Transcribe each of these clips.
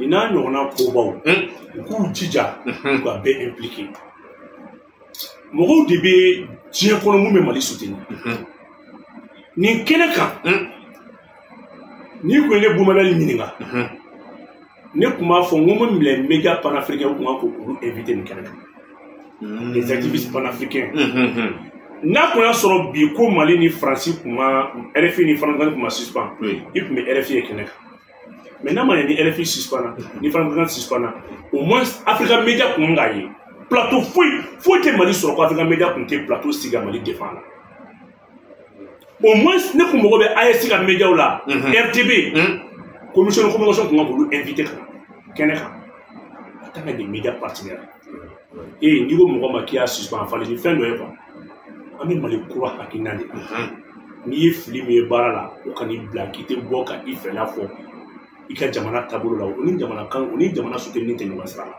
Nin n'a ɲɔgɔnna kobaw, u k'u jija u ka bɛɛ impliqué. Mɔgɔw de bɛ diɲɛ kɔnɔ mun bɛ Mali soutenir. Nin kɛnɛ kan, n'i kun ye ne Bumabel ɲininka, ne tun b'a fɔ n ko n bɛ minɛ média panafricain kun kan k'olu invité nin kɛnɛ kan. Les activistes panafricains. N'a kun y'a sɔrɔ bi ko Mali ni Faransi kun ma, RFI ni France kun ma suspend, i tun bɛ RFI ye kɛnɛ kan. Mais n'a ma ɲɛ ni RFI suspend, ni France suspend, au moins Africa Media kun k'a ye. Plateau foyi foyi tɛ Mali sɔrɔ ko Africa Media kun tɛ plateau sigi ka Mali défend la. Au moins ne kun mago bɛ AES ka médiaw la, RTB, commission de communication kun kan k'olu invité ka na kɛnɛ kan en tant que des médias partenaires. Ee, n'i ko mɔgɔ ma k'i y'a suspend, a falen ni fɛn dɔ ye quoi. An bɛ Mali kura hakilina de la. N'i ye fili min ye baara la, o kan'i bila k'i tɛ bɔ ka i fɛla fɔ i ka jamana taabolo la. O ni jamana kan, o ni jamana soutenir tɛ ɲɔgɔn sira la.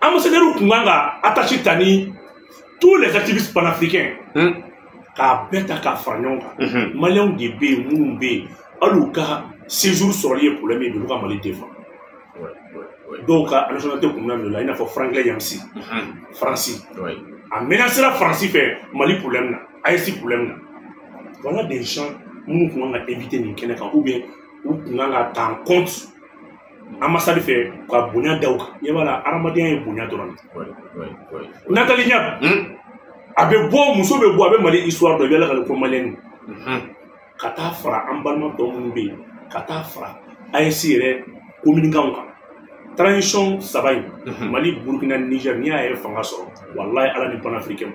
Ambassadeur kun kan ka attache ta ni tous les activistes panafricains, k'a bɛɛ ta k'a fara ɲɔgɔn kan. Maliyɛnw de bɛ yen, minnu bɛ yen, hali u ka séjour sɔrɔli ye problème ye bi, olu ka Mali défend. Dɔw ka nationalité kun bɛna minɛ o la, i n'a fɔ Franklin Nyamsi, Faransi. A menacera Faransi fɛ Mali problème na, AES problème na. Voilà des gens minnu kun kan ka invité nin kɛnɛ kan, ou bien u kun kan ka ta en compte ambassade fɛ ka bonya da u kan. Ɲɛ b'a la, hadamadenya ye bonya dɔrɔn de. Nathalie Yamb, a bɛ bɔ, muso bɛ bɔ, a bɛ Mali histoire dɔn, i bɛ ala ka ko maliyɛn ka taa fara an balima tɔ minnu bɛ yen, ka taa fara AES yɛrɛ communicants kan. Transition saba in, Mali, Burukina, Niger, n'i y'a ye fanga sɔrɔ, walahi Ala ni panafricain.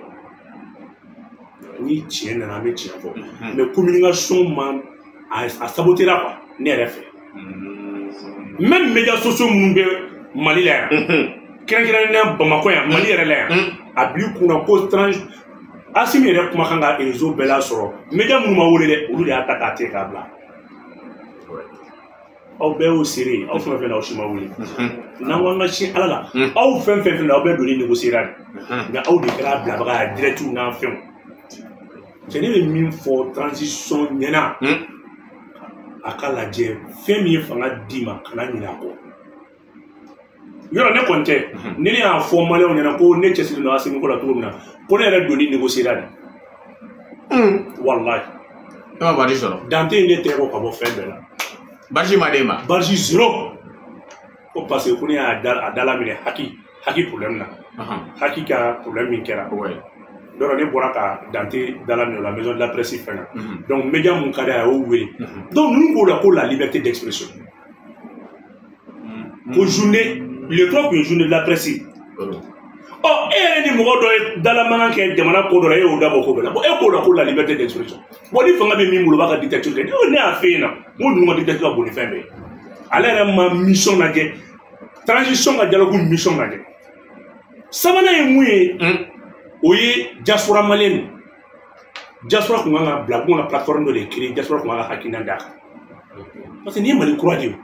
Ni tiɲɛ nana, an bɛ tiɲɛ fɔ. Mais communication man a sabotera quoi, ne yɛrɛ fɛ. Même médias sociaux minnu bɛ Mali la yan, kɛrɛnkɛrɛnnenya Bamakɔ yan, Mali yɛrɛ la yan, a bil'i kunna ko trans Asimi yɛrɛ kumakan ka réseau bɛɛ lasɔrɔ. Média minnu ma wele dɛ, olu de y'a ta k'a tigɛ k'a bila. Aw bɛɛ y'o seere ye, aw fɛn fɛn na, aw si ma wele. N'an ko an ka sin Ala la, aw fɛn fɛn fɛn na, aw bɛɛ donni négocier de, nka aw de kɛra a bilabaga ye direct n'a fɛnw. Cɛ, ne bɛ min fɔ transition ɲɛna, a ka lajɛ fɛn min ye fanga d'i ma, kana ɲinɛ a kɔ. Yɔrɔ ne kɔni tɛ, ni ne y'a fɔ maliyɛnw ɲɛna ko ne cɛsirilen don Asimi ko la cogo min na, ko ne yɛrɛ donni négocier de, walahi. E ma badge sɔrɔ? Dante ye ne tɛgɛ bɔ ka bɔ fɛn bɛɛ la. Badge ma d'e ma? Badge zéro. Ko parce que ko ne y'a da a dala minɛ haki problème na, haki ka problème min kɛra yɔrɔ, ne bɔra ka Dante dala minɛ o la, maison de la presse fɛn na. Donc média mun ka di a ye, a y'o wele. Donc ninnu k'o la ko la liberté d'expression, ko journée le 3 kun ye journée de la presse ye. Ɔ, e yɛrɛ ni mɔgɔ dɔ ye dalamankan kɛ jamana ko dɔ la, e y'o dabɔ ko bɛɛ la. Bon, e k'o la ko la liberté d'expression. Bon, ni fanga bɛ min bolo, o b'a ka dictature kɛ. Ne y'a f'e ɲɛna n ko ninnu ka dictature ka bon ni fɛn bɛɛ ye. Ale yɛrɛ ma mission lajɛ, transition ka dialogue mission lajɛ. Sabanan ye mun ye? O ye diaspora malien. Diaspora kun kan ka bila, kun ka plateforme dɔ de créer, diaspora kun kan ka hakilina d'a kan, parce que nin ye Mali kura de ye.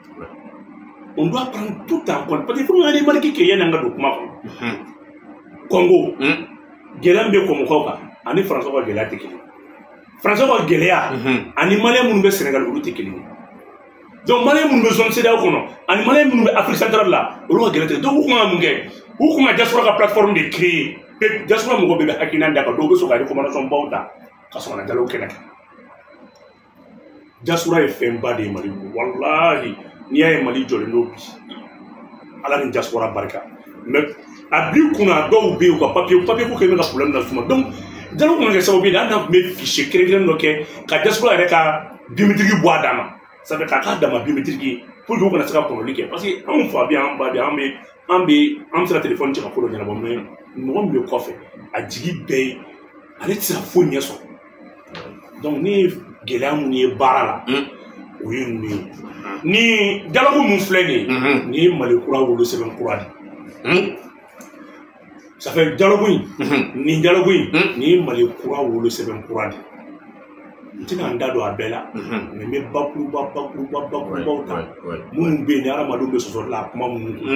On doit prendre tout en compte, parce que faut que remarque kɛ yanni an ka don kuma kɔnɔ. Congo gɛlɛya min bɛ Kɔmɔkaw kan ani Faransaw ka gɛlɛya tɛ kelen ye. Faransaw ka gɛlɛya ani maliyɛn minnu bɛ Sénégal, olu tɛ kelen ye. Donc maliyɛn minnu bɛ zone CEDEAO kɔnɔ ani maliyɛn minnu bɛ Afrique centrale la, olu ka gɛlɛya tɛ. Donc u kun kan ka mun kɛ? U kun ka diaspora ka plateforme de créer. Diaspora mɔgɔ bɛɛ bɛ hakilina d'a kan, dɔw bɛ sɔn ka recommandation baw ta ka sɔrɔ ka na dialogue kɛnɛ kan. Diaspora ye fɛnba de ye Mali bolo. Walahi, n'i y'a ye Mali jɔlen don bi, Ala ni diaspora barika. Mais a bil'i kunna, dɔw bɛ yen, u ka papier ko kɛ bɛ ka problème las'u ma. Donc dialogue kan ka kɛ sababu ye de, hali n'a tun bɛ fichier kɛrɛnkɛrɛnnen dɔ kɛ ka diaspora yɛrɛ ka biométrique bɔ a dan ma, ça fait k'a k'a dama biométrique ye pour que u kana se ka kɔnɔli kɛ, parce que anw fa bɛ yan, an ba bɛ yan, an bɛ se ka téléphone ci ka ko dɔ ɲɛnabɔ. Mais mɔgɔ min bɛ kɔfɛ, a jigi bɛɛ ye, ale tɛ se ka foyi ɲɛ sɔrɔ. Donc ne ye gɛlɛya mun ye baara la, o ye ninnu ye. Ni dialogue mun filɛ nin ye, nin ye Mali kura wolo sɛbɛn kura de ye. Ça fait dialogue in, nin dialogue in, nin ye Mali kura wolo sɛbɛn kura de ye. N tɛna n da don a bɛɛ la, mais n bɛ bakuruba bakuruba bakurubaw ta minnu bɛ yen ni hadamadenw bɛ sɔsɔli la a kuma minnu kun,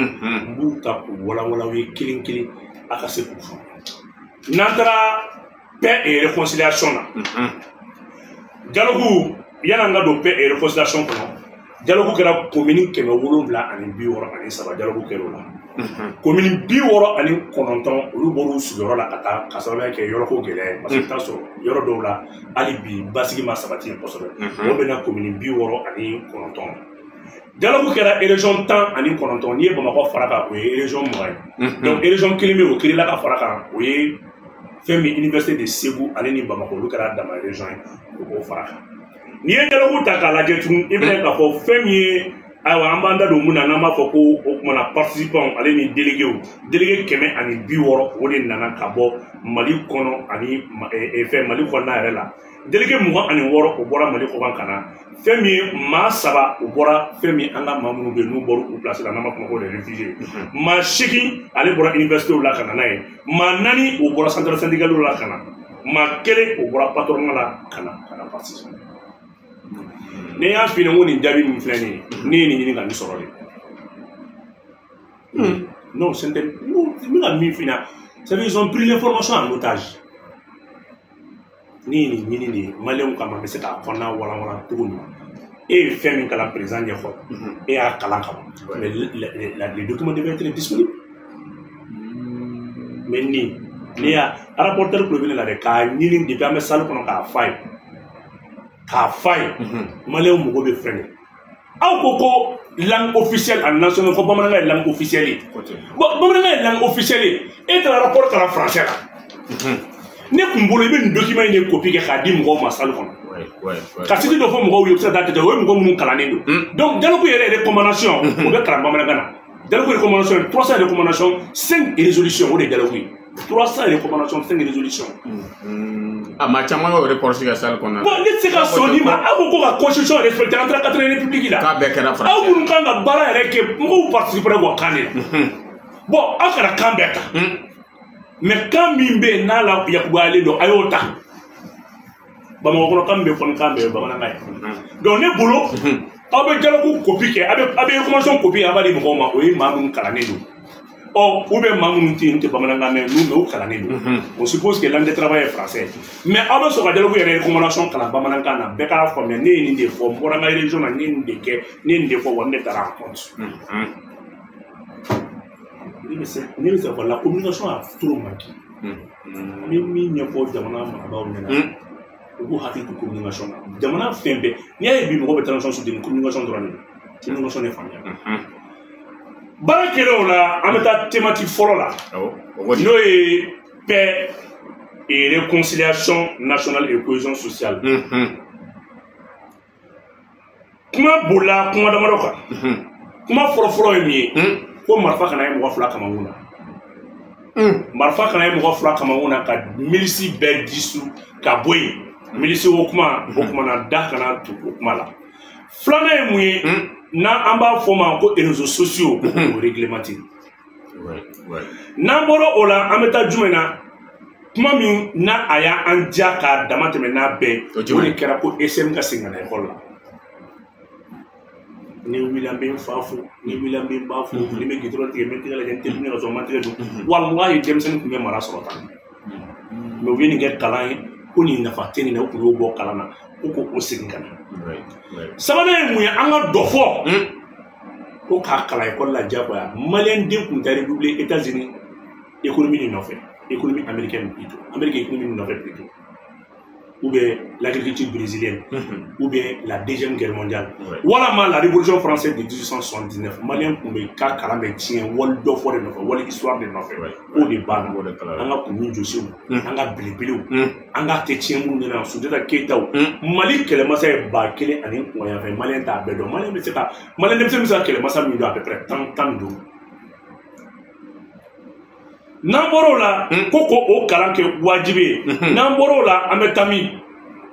n b'u ta k'u walawala aw ye kelen kelen, a ka se k'u faamuya. N'an taara paix et réconciliation na, dialogue, yan'an ka don paix et réconciliation kɔnɔ, Dialogue kɛra commune 763, dialogue kɛra o la. Commune 69 olu bɔr'u sigiyɔrɔ la ka taa ka sababuya kɛ yɔrɔko gɛlɛya ye, parce que i bɛ taa sɔrɔ yɔrɔ dɔw la hali bi basigi ma sabati yen kosɛbɛ. O bɛna commune 69. Dialogue kɛra région 19, n'i ye Bamakɔ fara kan o ye région 20 ye. Donc région kelen bɛ yen o kirila ka fara kan, o ye fɛn min université de Segu ale ni Bamakɔ, olu kɛra dama région ye, o b'o fara kan. N'i ye dialogue ta k'a lajɛ tugun, i bɛna k'a fɔ fɛn min ye, ayiwa an b'an da don mun na n'an b'a fɔ ko o kumana participants ale ni délégués, délégué 160 o de nana ka bɔ Mali kɔnɔ ani fɛn Mali kɔnɔna yɛrɛ la. Délégué 26 o bɔra Mali kɔkan ka na. Fɛn min ye maa 3 o bɔra fɛn min an ka maa minnu bɛ yen n'u bɔra u place la n'an b'a fɔ ma ko les réfugiés. Maa 8 ale bɔra université la ka na n'a ye. Maa 4 o bɔra centrale syndicale la ka na. Maa 1 o bɔra patronat la ka na participer. Ne y'a f'i ɲɛna ko nin jaabi min filɛ nin ye, ne ye nin ɲini ka nin sɔrɔ de. Non, ce n'était n bɛ ka min f'i ɲɛna, c'est-à-dire ils ont pris l'information en otage. Ne ye nin ɲini de ye maliyɛnw kama, n bɛ se k'a kɔnɔna walanwalan cogo min na. E ye fɛn min kalan président ɲɛfɔ, e y'a kalan ka ban, mais les documents devaient être disponibles. Mais nin ne y'a rapporteur kulo bɛ ne la dɛ, k'a ɲini depuis an bɛ salle kɔnɔ k'a f'a ye. K'a f'a ye, maliyɛnw mago bɛ fɛn de. Aw ko ko langue officielle en national, ko bamanankan ye langue officielle ye. Bon, bamanankan ye langue officielle ye, e taara rapport kalan français la. Ne kun bolo i bɛ nin document in de copie kɛ k'a di mɔgɔw ma salle kɔnɔ. Ka siti dɔ fɔ mɔgɔw ye, u bɛ se ka taa tɛtɛ, o ye mɔgɔ minnu kalannen don. Donc dialogue yɛrɛ recommandation, o bɛ kalan bamanankan na. Dialogue recommandation, 300 recommandations, 5 résolutions, o de ye dialogue ye. 300 recommandations, 5 résolutions. A maa caman y'o reproche kɛ salle kɔnɔna. Bon, ne tɛ se ka sɔn nin ma. Aw ko ko ka constitution respecter, an taara 4e république la. K'a bɛɛ kɛra français. Aw minnu kan ka baara yɛrɛ kɛ, mɔgɔw participer wa kan de la. Bon, aw kana kan bɛɛ ta. Mais kan min bɛ yen n'a la yakubayalen don, a y'o ta. Bamakɔ kɔnɔ kan min bɛ fɔ ni kan bɛɛ ye bamanankan ye. Donc ne bolo, aw bɛ dialogue copie kɛ, aw bɛ recommandation copie kɛ, a b'a di mɔgɔw ma, o ye maa minnu kalannen don. Ɔ, ou bien maa minnu tɛ yen, n'u tɛ bamanankan mɛn, n'u mais u kalannen don. On suppose que langue de travail est français. Mais aw bɛ sɔrɔ ka dialogue yɛrɛ recommandation kalan bamanankan na, bɛɛ k'a faamuya, ne ye nin de fɔ, n bɔra n ka région na, ne ye nin de kɛ, ne ye nin de fɔ, wa ne taara en compte. Ne bɛ se k'a fɔ la communication a trop manqué. N bɛ min ɲɛfɔ jamana marabaaw ɲɛna, u k'u hakili to communication na. Jamana fɛn bɛɛ, n'i y'a ye bi mɔgɔ bɛ transition soutenir, communication dɔrɔn de don. Communication de faamuya. Baara kɛlen o la, an bɛ taa thématique fɔlɔ la, n'o ye paix et réconciliation nationale et cohésion sociale. Kuma bolila kuma damadɔ kan. Kuma fɔlɔfɔlɔ ye min ye, ko marifa kana ye mɔgɔ 2 kamankun na. Marifa kana ye mɔgɔ 2 kamankun na ka milisi bɛɛ disu ka bɔ yen. Milisi o kuma, o kuma na da kana tugu o kuma la. Filanan ye mun ye? N'an b'a fɔ o ma ko réseaux sociaux, ko k'o réglementer. N'an bɔra o la, an bɛ taa jumɛn na? Kuma min n'a a y'an diya k'a dama tɛmɛ n'a bɛɛ, o de kɛra ko ECM ka segin ka na école la. Ni wulila n bɛ n fa fo, ni wulila n bɛ n ba fo, ni bɛ gidɔrɔn tigɛ, n bɛ tɛgɛ lajɛ, n tɛ dumuni ka sɔrɔ n ma tɛgɛ dun. Walahi denmisɛnnin tun bɛ mara sɔrɔ tan. Mais u ye nin kɛ kalan ye, ko nin nafa tɛ nin na, u tun y'o bɔ kalan na, ko k'o segin ka na. Sabanan ye mun ye? An ka dɔ fɔ ko k'a kalan école la diyagoya. Maliyɛn den tun tɛ redoubler États-Unis économie de nɔfɛ, économie américaine plutôt, Amérique économie de nɔfɛ plutôt, ou bien l'agriculture brésilienne, ou bien la deuxième guerre mondiale, walama la révolution française de 1879. Maliyɛn tun bɛ ka kalan bɛ tiɲɛ wali dɔ fɔ de nɔfɛ, wali histoire de nɔfɛ. K'o de banna. An ka kunun jɔsiw, an ka belebelew, an ka tɛ tiɲɛ minnu ɲɛna, Sunjata Keyitaw, Mali kɛlɛmasa ye 1000 ani fɛn, maliyɛn t'a bɛɛ dɔn. Maliyɛn bɛ se ka, maliyɛn denmisɛnnin bɛ se ka kɛlɛmasa min dɔn à peu près 10, 15. N'an bɔra o la, ko k'o kalan kɛ wajibi ye. N'an bɔra o la, an bɛ taa min?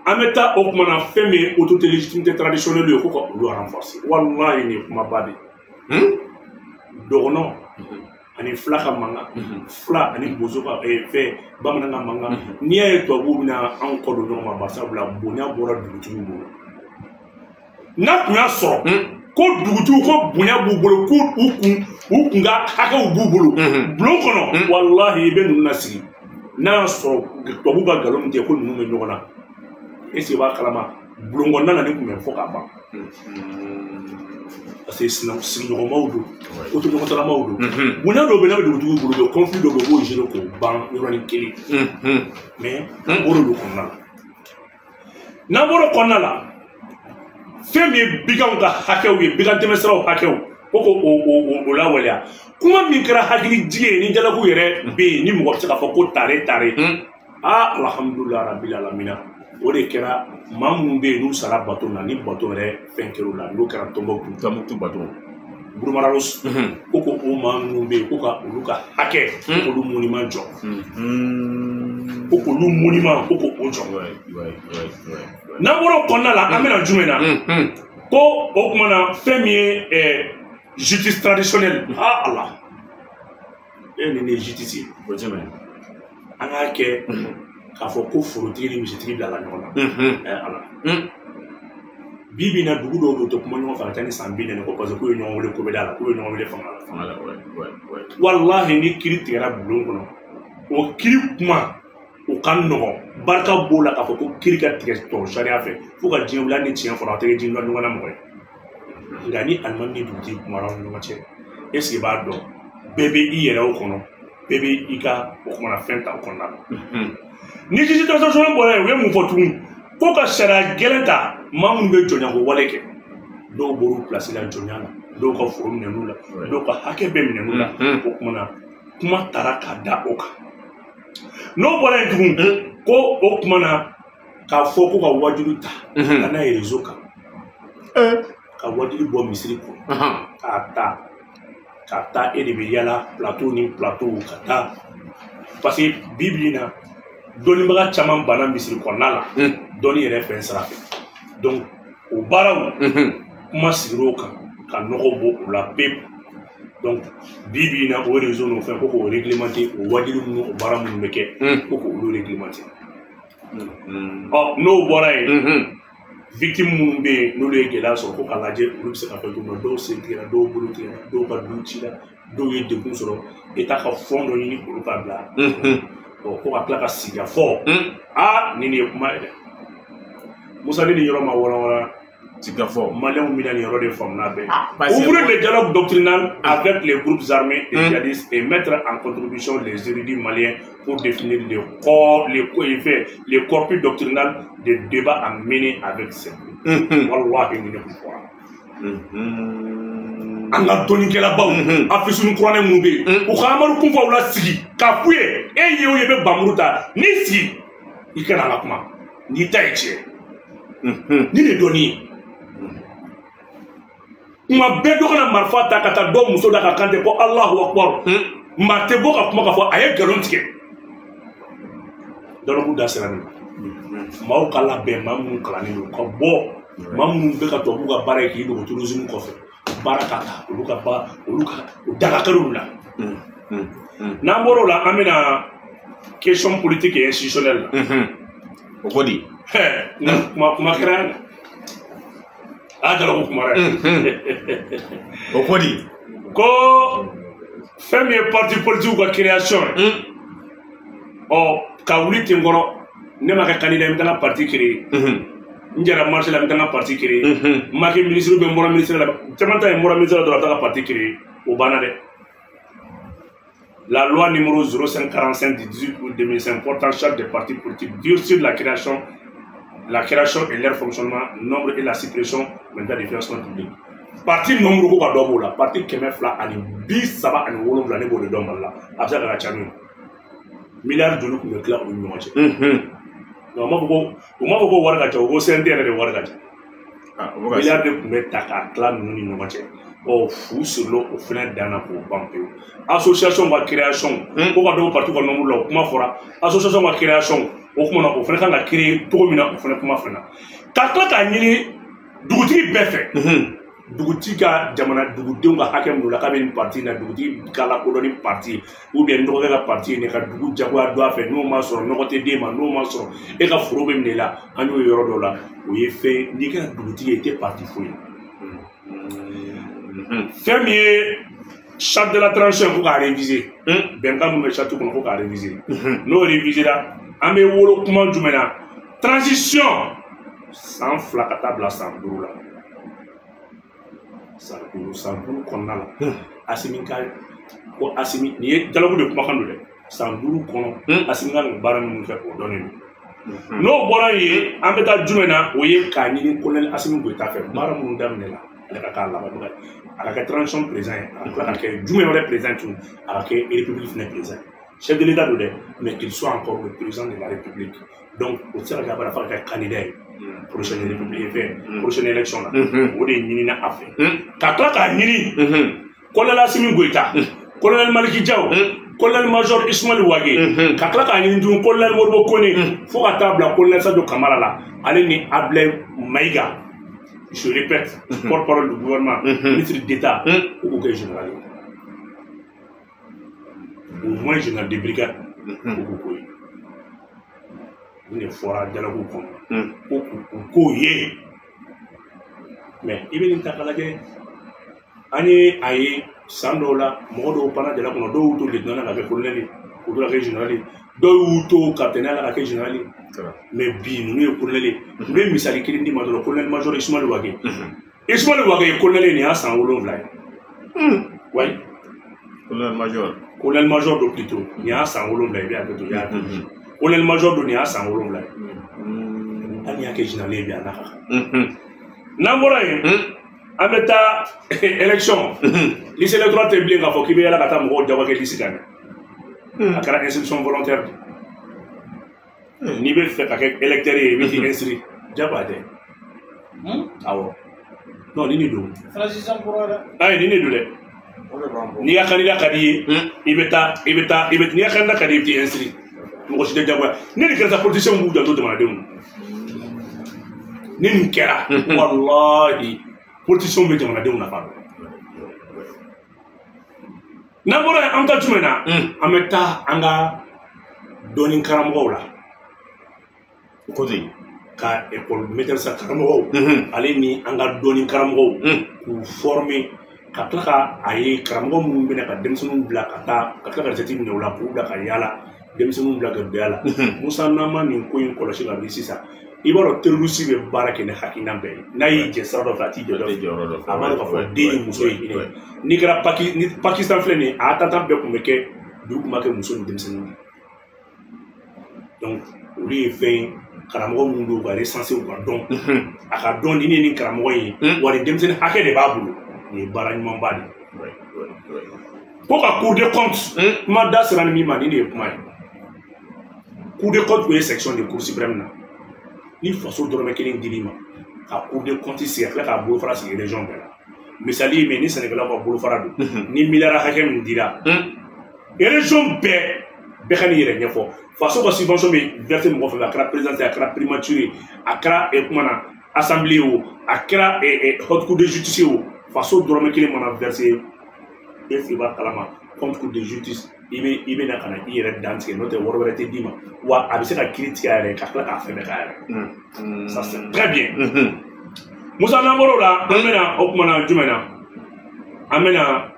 An bɛ taa o kuma na fɛn min ye autorité légitimité traditionnelle ye, ko ka olu renforcer. Walahi nin ye kumaba de ye. Dɔgɔnɔ ani fila ka mankan, fila ani bozo ka fɛn, bamanan ka mankan. N'i y'a ye tubabuw bɛna anw kɔ don ɲɔgɔn ma, barisabula bonya bɔra dugutigiw bolo. N'a tun y'a sɔrɔ ko dugutigiw ko bonya b'u bolo, k'u u kun ka hakɛw b'u bolo bulon kɔnɔ, walahi i bɛ ninnu lasigi. N'a y'a sɔrɔ tubabuw ka nkalon min tigɛ ko ninnu bɛ ɲɔgɔn na, est-ce que i b'a kalama Bulon kɔnɔna na ni kun bɛ fɔ ka ban. Parce que sigiɲɔgɔnmaw don, kotoɲɔgɔntalamaw don. Bonya dɔw bɛ n'a bɛ dugutigiw bolo, bɛ conflit dɔw bɛ b'o gérer k'o ban yɔrɔnin kelen. Mais o de don kɔnɔna la. N'an bɔra kɔnɔna la, fɛn min ye biganw ka hakɛw ye, bigan tɛmɛsiraw hakɛw, ko k'o lawaleya. Kuma min kɛra hakilijigi ye ni jalaku yɛrɛ bɛ yen, ni mɔgɔ bɛ se k'a fɔ ko tare tare. Aa, alhamdulilayi rabil alamina, o de kɛra maa minnu bɛ yen n'u sara bato na, ni bato yɛrɛ fɛn kɛr'u la, n'o kɛra Tɔnbɔkutu. Tɔnbɔkutu bato. Burumararos, ko o maa minnu bɛ yen, ko ka olu ka hakɛ, ko k'olu monument jɔ. Ko k'olu monument, ko k'o jɔ. N'an bɔra o kɔnɔna la, an bɛna jumɛn na? Ko o tuma na, fɛn min ye justice traditionnelle, ah ala, e nin de ye justice ye. O jumɛn? An k'a kɛ k'a fɔ ko forotigi ni misitigi bilala ɲɔgɔn na. Ɛ ala, bi bi in na, dugu dɔw bɛ yen, u tɛ kuma ɲɔgɔn fɛ a ka ca ni san 40 kɔ, parce que k'u ye ɲɔgɔn wele kobɛda la, k'u ye ɲɔgɔn wele fanga la. Fanga la, walahi, ni kiiri tigɛra bulon kɔnɔ, o kiiri kuma o ka nɔgɔn, barika b'o la k'a fɔ ko kiiri ka tigɛ tɔ sariya fɛ fo ka diɲɛ wuli. Hali ni tiɲɛ fɔra, a tɛ kɛ diɲɛ ɲɔgɔn na mɔgɔ ye. Nka ni alimami ni dugutigi kumara aw ni ɲɔgɔn cɛ, est ce que i b'a dɔn, bɛɛ bɛ i yɛrɛ o kɔnɔ, bɛɛ bɛ i ka o kumana fɛn ta o kɔnɔna la. Ni justice transition bɔra yen, u ye mun fɔ tugun? Ko ka sariya gɛlɛn ta maa minnu bɛ jɔnyako wale kɛ. Dɔw bɔr'u place la jɔnya la, dɔw ka foro minɛn'u la, dɔw ka hakɛ bɛɛ minɛn'u la. O kumana kuma taara ka da o kan. N'o bɔra yen tugun, ko o kumana k'a fɔ ko ka wajibi ta ka n'a ye réseau kan, ka wajibi bɔ misiri kɔnɔ k'a ta ka taa, e de bɛ yala plateau ni plateau ka taa, parce que bi bi in na, dɔnnibaga caman banna misiri kɔnɔna la dɔnni yɛrɛ fɛn sira fɛ. Donc o baaraw kuma sigir'o kan ka nɔgɔ bɔ o la pewu. Donc bi bi in na, o réseau n'o fɛn, ko k'o réglementer, o wajibi ninnu, o baara minnu bɛ kɛ, ko k'olu réglementer. Ɔ, n'o bɔra yen, victime minnu bɛ yen, n'olu ye gɛlɛya sɔrɔ, ko k'a lajɛ olu bɛ se ka fɛn cogo min na. Dɔw sen tigɛra, dɔw bolo tigɛra, dɔw ka du cira, dɔw ye degun sɔrɔ, État ka fond dɔ ɲini olu ka bila. Ɔ, ko ka tila ka sigi ka fɔ, aa, nin de ye kuma ye dɛ, Musa, ni nin yɔrɔ ma walawala. Sigikafɔ. Maliyɛnw bɛna nin yɔrɔ de faamu n'a bɛɛ. Ouvrir le dialogue doctrinal avec les groupes armés et djihadistes et mettre en contribution les érudits maliens pour définir le corps, les corpus doctrinal de débat à mener avec ces groupes. Wallahi, nin de kun fɔra. An ka dɔnnikɛlabaw, afisini kuranɛ minnu bɛ yen, u ka Amadu Kunfaw la sigi k'a f'u ye: e ye o ye bɛ bamuru ta n'i sigi, i kana an ka kuma n'i ta ye tiɲɛ. Ni de dɔnni ye, kuma bɛɛ dɔ kana marifa ta ka taa dɔw muso da ka kan tɛ ko Alahu akubaru, maa tɛ bɔ ka kuma k'a fɔ a ye nkalon tigɛ. Dɔrɔgu da sera nin ma. Maaw ka labɛn, maa minnu kalannen don ka bɔ, maa minnu bɛ ka tubabuw ka baara ye k'i dogo terrorisme kɔfɛ, baara ka ta olu ka ba olu ka o daga kɛr'olu la. N'an bɔr'o la, an bɛna question politique et institutionnelle la. O ko di? Kuma kuma kɛra yan, a jala ko kumara. O ko di? Ko fɛn min ye parti politique ka création ye, ɔ, ka wuli ten kɔrɔ, ne ma kɛ candidat, n bɛ taa n ka parti créer, n jɛra marché la, n bɛ taa n ka parti créer, n ma kɛ ministre bɛ, n bɔra ministre la, caman ta ye n bɔra ministre la dɔrɔn, a bɛ taa ka parti créer, o banna dɛ. La loi numéro 0545 du 18 août 2005 portant charte des partis politiques durcit la création et leur fonctionnement, nombre et la suppression maintenant des financements publics. Parti nombre ko ka dɔ b'o la, parti 237, ne b'o de dɔn Mali la, a bɛ se ka ka ca n'o ye. Miliyari joli tun bɛ tila olu ni ɲɔgɔn cɛ? Nka u m'a fɔ ko wari ka ca, u ko CNT yɛrɛ de wari ka ca. Miliyari de tun bɛ ta k'a tila ninnu ni ɲɔgɔn cɛ. Ɔ, fu sirila o fana dan na k'o ban pewu. Association ka création, ko ka dɔw parti ka nombre la, o kuma fɔra. Association ka création, o kuma na, o fana kan ka créer cogo min na, o fana kuma fana ka tila k'a ɲini dugutigi bɛɛ fɛ. Dugutigi ka jamana dugudenw ka hakɛ mun la k'a bɛ nin parti na, dugutigi ka lakodɔn ni parti ou bien dɔgɔkɛ ka parti ye, ka dugu jagoya don a fɛ, n'o ma sɔrɔ nɔgɔ tɛ d'e ma, n'o ma sɔrɔ e ka foro bɛ minɛ i la. An y'o yɔrɔ dɔw la, o ye fɛn n'i kɛra dugutigi ye, i tɛ parti foyi la. Fɛn min ye charte de la transition, ko k'a réviser, bɛnkan min bɛ charte kɔnɔ, ko k'a réviser. N'o réviser la, an bɛ wolo kuma jumɛn na? Transition San 2 ka taa bila san 5 la. San 5 kɔnɔna la. Assimi ka ko Assimi nin ye dialogue de kumakan don dɛ. San 5 kɔnɔ Assimi ka nin baara minnu kɛ o dɔnnen don. N'o bɔra yen an bɛ taa jumɛn na o ye k'a ɲini colonel Assimi Goïta fɛ baara minnu daminɛ la ale ka k'a laban a ka kɛ transition président ye a ka tila ka kɛ jumɛn wɛrɛ président tun a ka kɛ république fɛnɛ président chef de l'État don dɛ mais qu'il soit encore le président de la république donc o tɛ se ka kɛ abada f'a ka kɛ candidat ye prochaine république fɛ prochaine élection la o de ɲinina a fɛ ka tila k'a ɲini colonel Assimi Goïta colonel Malick Diaw colonel major Ismaël Wagué ka tila k'a ɲini tuguni colonel Modibo Kone fo ka taa bila colonel Sadio Kamara la ale ni Ablaye Maïga je répète porte-parole du gouvernement ministre d'État o k'o kɛ général ye au moins général de brigade o k'o k'o ye nin de fɔra dialogue kɔnɔ ko k'u k'o ye mais i bɛ nin ta k'a lajɛ an ye a ye san dɔw la mɔgɔ dɔw panna jala kɔnɔ dɔw y'u to lieutenant la ka kɛ colonel ye k'u to ka kɛ général ye dɔw y'u to capitaine la ka kɛ général ye mais bi ninnu ye colonel ye n bɛ misali kelen d'i ma dɔrɔn colonel major Ismaël Wagué Ismaël Wagué ye colonel ye nin y'a san 7 ye wayi colonel major don plutôt nin y'a san 7 ye i bɛ hakɛ to i y'a kɛ colonel major don nin y'a san 7 ye hali n'i y'a kɛ général ye bi a n'a ka kan n'an bɔra yen an bɛ taa élection liste électorale tɛ bilen k'a fɔ k'i bɛ yala ka taa mɔgɔw jago kɛ liste kan dɛ a kɛra inscription volontaire de n'i bɛ fɛ ka kɛ électeur ye i bɛ t'i inscrit jagoya tɛ awɔ non ni nin don ayi ni nin don dɛ n'i ka candidat ka di i ye i bɛ taa i bɛ taa i bɛ n'i ka candidat ka di i ye i bɛ t'i inscrit mɔgɔ si tɛ jagoya ne nin kɛra sa politicien b'u janto jamanadenw na ni nin kɛra walahi politicien bɛ jamanadenw nafa dɔn n'an bɔra yen an bɛ taa jumɛn na an bɛ taa an ka dɔnni karamɔgɔw la ka école maîtresse karamɔgɔw ale ni an ka dɔnni karamɔgɔw k'u former ka tila ka a ye karamɔgɔ minnu bɛna ka denmisɛnninw bila ka taa ka tila ka jate minɛ u la k'u bila ka yaala denmisɛnninw bila ka bila la Musa n'an ma nin ko in kɔlɔsi ka bi sisan i b'a dɔn terroriste bɛ baara kɛ ni hakilina bɛɛ ye n'a y'i jɛ sira dɔ fɛ a t'i jɛ dɔ fɛ a b'a dɔn k'a fɔ den ye muso ye hinɛ n'i kɛra Pakistan filɛ nin ye a attentat bɛɛ tun bɛ kɛ dugu tun b'a kɛ muso ni denmisɛnninw de donc olu ye fɛn ye karamɔgɔ minnu don u ka recenser u ka dɔn a ka dɔn ni ne ye nin karamɔgɔ in ye wa nin denmisɛnnin hakɛ de b'a bolo nin ye baara ɲumanba de ye ko ka Cour des comptes kuma da sera ni min ma nin de ye kuma ye Cour des comptes ye section de Cour suprême na ni faso dɔrɔmɛ kelen dir'i ma ka Cour des comptes sigi ka tila k'a bolofara sigi région bɛɛ la misali ye min ni sɛnɛkɛlaw ka bolofara don ni miliyari hakɛ min dira région bɛɛ bɛɛ ka n'i yɛrɛ ɲɛfɔ faso ka subvention bɛ verser mɔgɔ fɛn fɛn a kɛra présidence ye a kɛra primature ye a kɛra kuma na assemblée ye o a kɛra haute cour de justice ye o faso dɔrɔmɛ kelen mana verser est ce que i b'a kalama compte cour de justice i bɛ na ka na i yɛrɛ dantigɛ n'o tɛ wari wɛrɛ tɛ d'i ma wa a bɛ se ka kiiri tigɛ a yɛrɛ ka tila k'a fɛn bɛɛ k'a yɛrɛ ça c'est très bien Musa n'an bɔr'o la an bɛna o kuma na jumɛn na an bɛna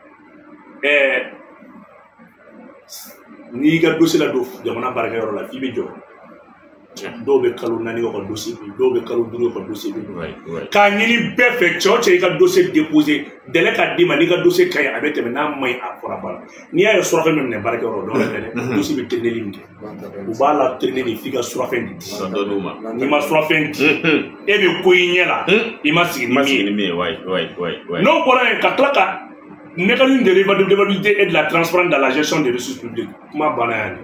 n'i y'i ka dossier ladon jamana baarakɛyɔrɔ la f'i bɛ jɔ dɔw bɛ kalo 4 kɛ ka dossier bi dɔw bɛ kalo 5 kɛ ka dossier bi k'a ɲini bɛɛ fɛ cɛ o cɛ i ka dossier déposer délai ka d'i ma n'i ka dossier ka ɲi a bɛ tɛmɛ n'a ma ɲi a fɔra ba la n'i y'a ye surafɛn bɛ minɛ baarakɛyɔrɔ dɔw wɛrɛ tɛ dɛ dossier bɛ traîner min kɛ u b'a la traîner de f'i ka surafɛn de di n'i ma surafɛn di e bɛ ko i ɲɛ la i ma sigi ni min ye n'o bɔra yen ka tila ka mécanisme de redevabilité et de la transparence dans la gestion des ressources publiques kuma banna yan de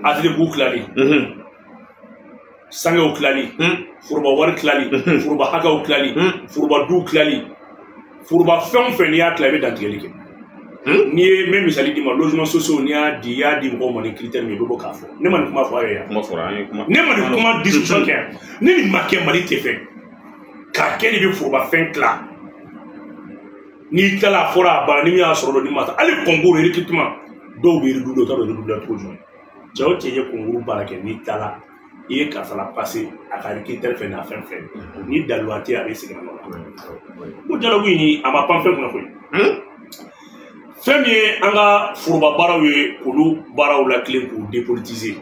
ATT tilali sangew tilali foroba wari tilali foroba hakɛw tilali foroba duw tilali foroba fɛn o fɛn n'i y'a tila i bɛ dantigɛli kɛ n'i ye n bɛ misali d'i ma logement sociaux n'i y'a di i y'a di mɔgɔw ma ni critère min ye i bɛ bɔ k'a fɔ ne ma nin kuma fɔ aw ye yan ne ma nin kuma discussion kɛ yan ni nin ma kɛ Mali tɛ fɛ k'a kɛ de bɛ foroba fɛn tila n'i tilala a fɔra a banna ni min y'a sɔrɔ dɔn ni ma ta hali concours recrutement dɔw bɛ yiridu dɔw t'a dɔn yiridu la cogo jumɛn cɛ o cɛ ye concours baara kɛ n'i tilala i ye karisa la passer a ka critère fɛn n'a fɛn fɛn ni daluya tɛ a bɛ segin a nɔ la ko dialogue in a ma pan fɛn kunna koyi fɛn min ye an ka foroba baaraw ye k'olu baaraw latilen k'u dépolitiser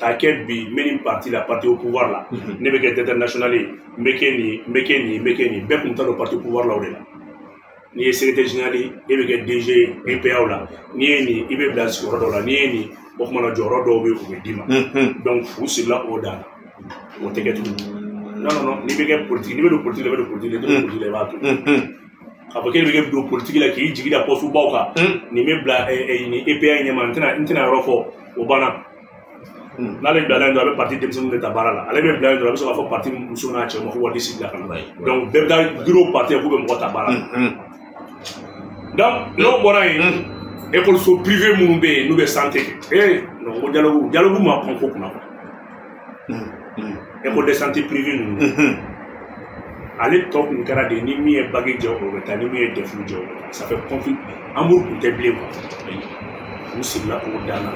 K'a kɛ bi n bɛ nin parti la, parti au pouvoir la, ne bɛ kɛ directeur national ye, n bɛ kɛ nin, n bɛ kɛ nin, n bɛ kɛ nin. Bɛɛ kun t'a dɔn parti pouvoir la o de la. N'i ye secrétaire général ye, e bɛ kɛ DG EPA la. N'i ye nin, i bɛ bila sigiyɔrɔ dɔw la. N'i ye nin, o tuma na jɔyɔrɔ dɔw bɛ yen, o bɛ d'i ma. Donc fu sirila o dan na, o tɛ kɛ tuguni. Non, non, non, n'i bɛ kɛ politique, n'i bɛ don politique la, i bɛ don politique la, n'i tɛ don politique la, i b'a to yen. K'a fɔ k'e bɛ kɛ don politique la k'i jigi da poste baw kan, nin bɛ bila nin EPA ɲɛma, n tɛna yɔrɔ fɔ, o banna. N'ale bilala yen dɔrɔn, a bɛ parti denmisɛnninw de ta baara la. Ale bɛ bila yen dɔrɔn, a bɛ sɔrɔ k'a fɔ parti muso n'a cɛw ma ko wari si bila ka na. Donc bɛɛ bɛ taa bureau parti k'u bɛ mɔgɔ ta baara la. Donc n'o bɔra yen, école privé minnu bɛ yen n'u bɛ santé kɛ, non, ko dialogue ma kɔn ko kunna quoi. École de santé privée ninnu, ale tɔ kun kɛra de ni min ye bac jɛ o bɛ taa, ni min ye DEF jɛ o bɛ taa. Ça fait conflit, amour kun tɛ bilen quoi. U sigila k'o dan na.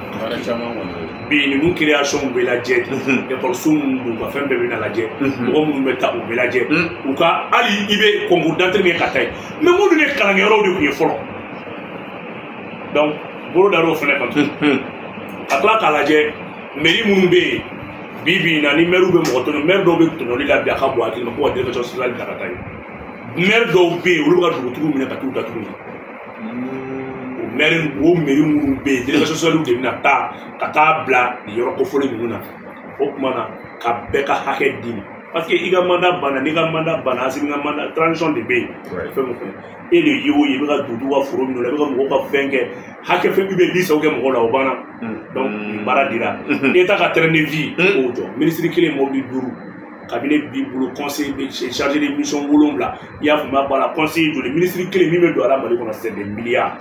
Bi ninnu création bɛ lajɛ, école minnu don, u ka fɛn bɛɛ bɛ na lajɛ, mɔgɔ minnu bɛ taa u bɛ lajɛ, u ka hali i bɛ concours d'entrée min kɛ ka taa yen, mais minnu ye kalankɛyɔrɔw de tun ye fɔlɔ. Donc bolo dar'o fɛnɛ kan tuguni ka tila k'a lajɛ mairie minnu bɛ yen bi bi in na, ni maire bɛ mɔgɔ tɔɲɔ, maire dɔw bɛ tɔɲɔli la bi, a ka bon hakili ma ko ka délégation sociale bila ka taa yen. Maire dɔw bɛ yen, olu bɛ ka dugutigiw minɛ ka t'u datugu yen. O maire, o mairie minnu bɛ yen, délégation sociale de bɛna taa ka taa bila nin yɔrɔ kofɔlen ninnu na. O tuma na ka bɛɛ ka hakɛ d'i ma, parce que i ka mandat banna, n'i ka mandat banna, Asimi ka mandat transition de bɛ yen. Fɛn o fɛn e de ye o ye, i bɛ ka dugutigiw ka foro minɛ o la, i bɛ ka mɔgɔw ka fɛn kɛ, hakɛ fɛn i bɛ di sago kɛ mɔgɔw la, o banna. Donc nin baara dira État ka train de vie k'o jɔ, ministre kelen mobili 5, cabinet b'i bolo, conseil chargé de mission 7, i y'a faamuya b'a la, conseiller joli, ministre kelen min bɛ don a la Mali kɔnɔ, c'est des milliards.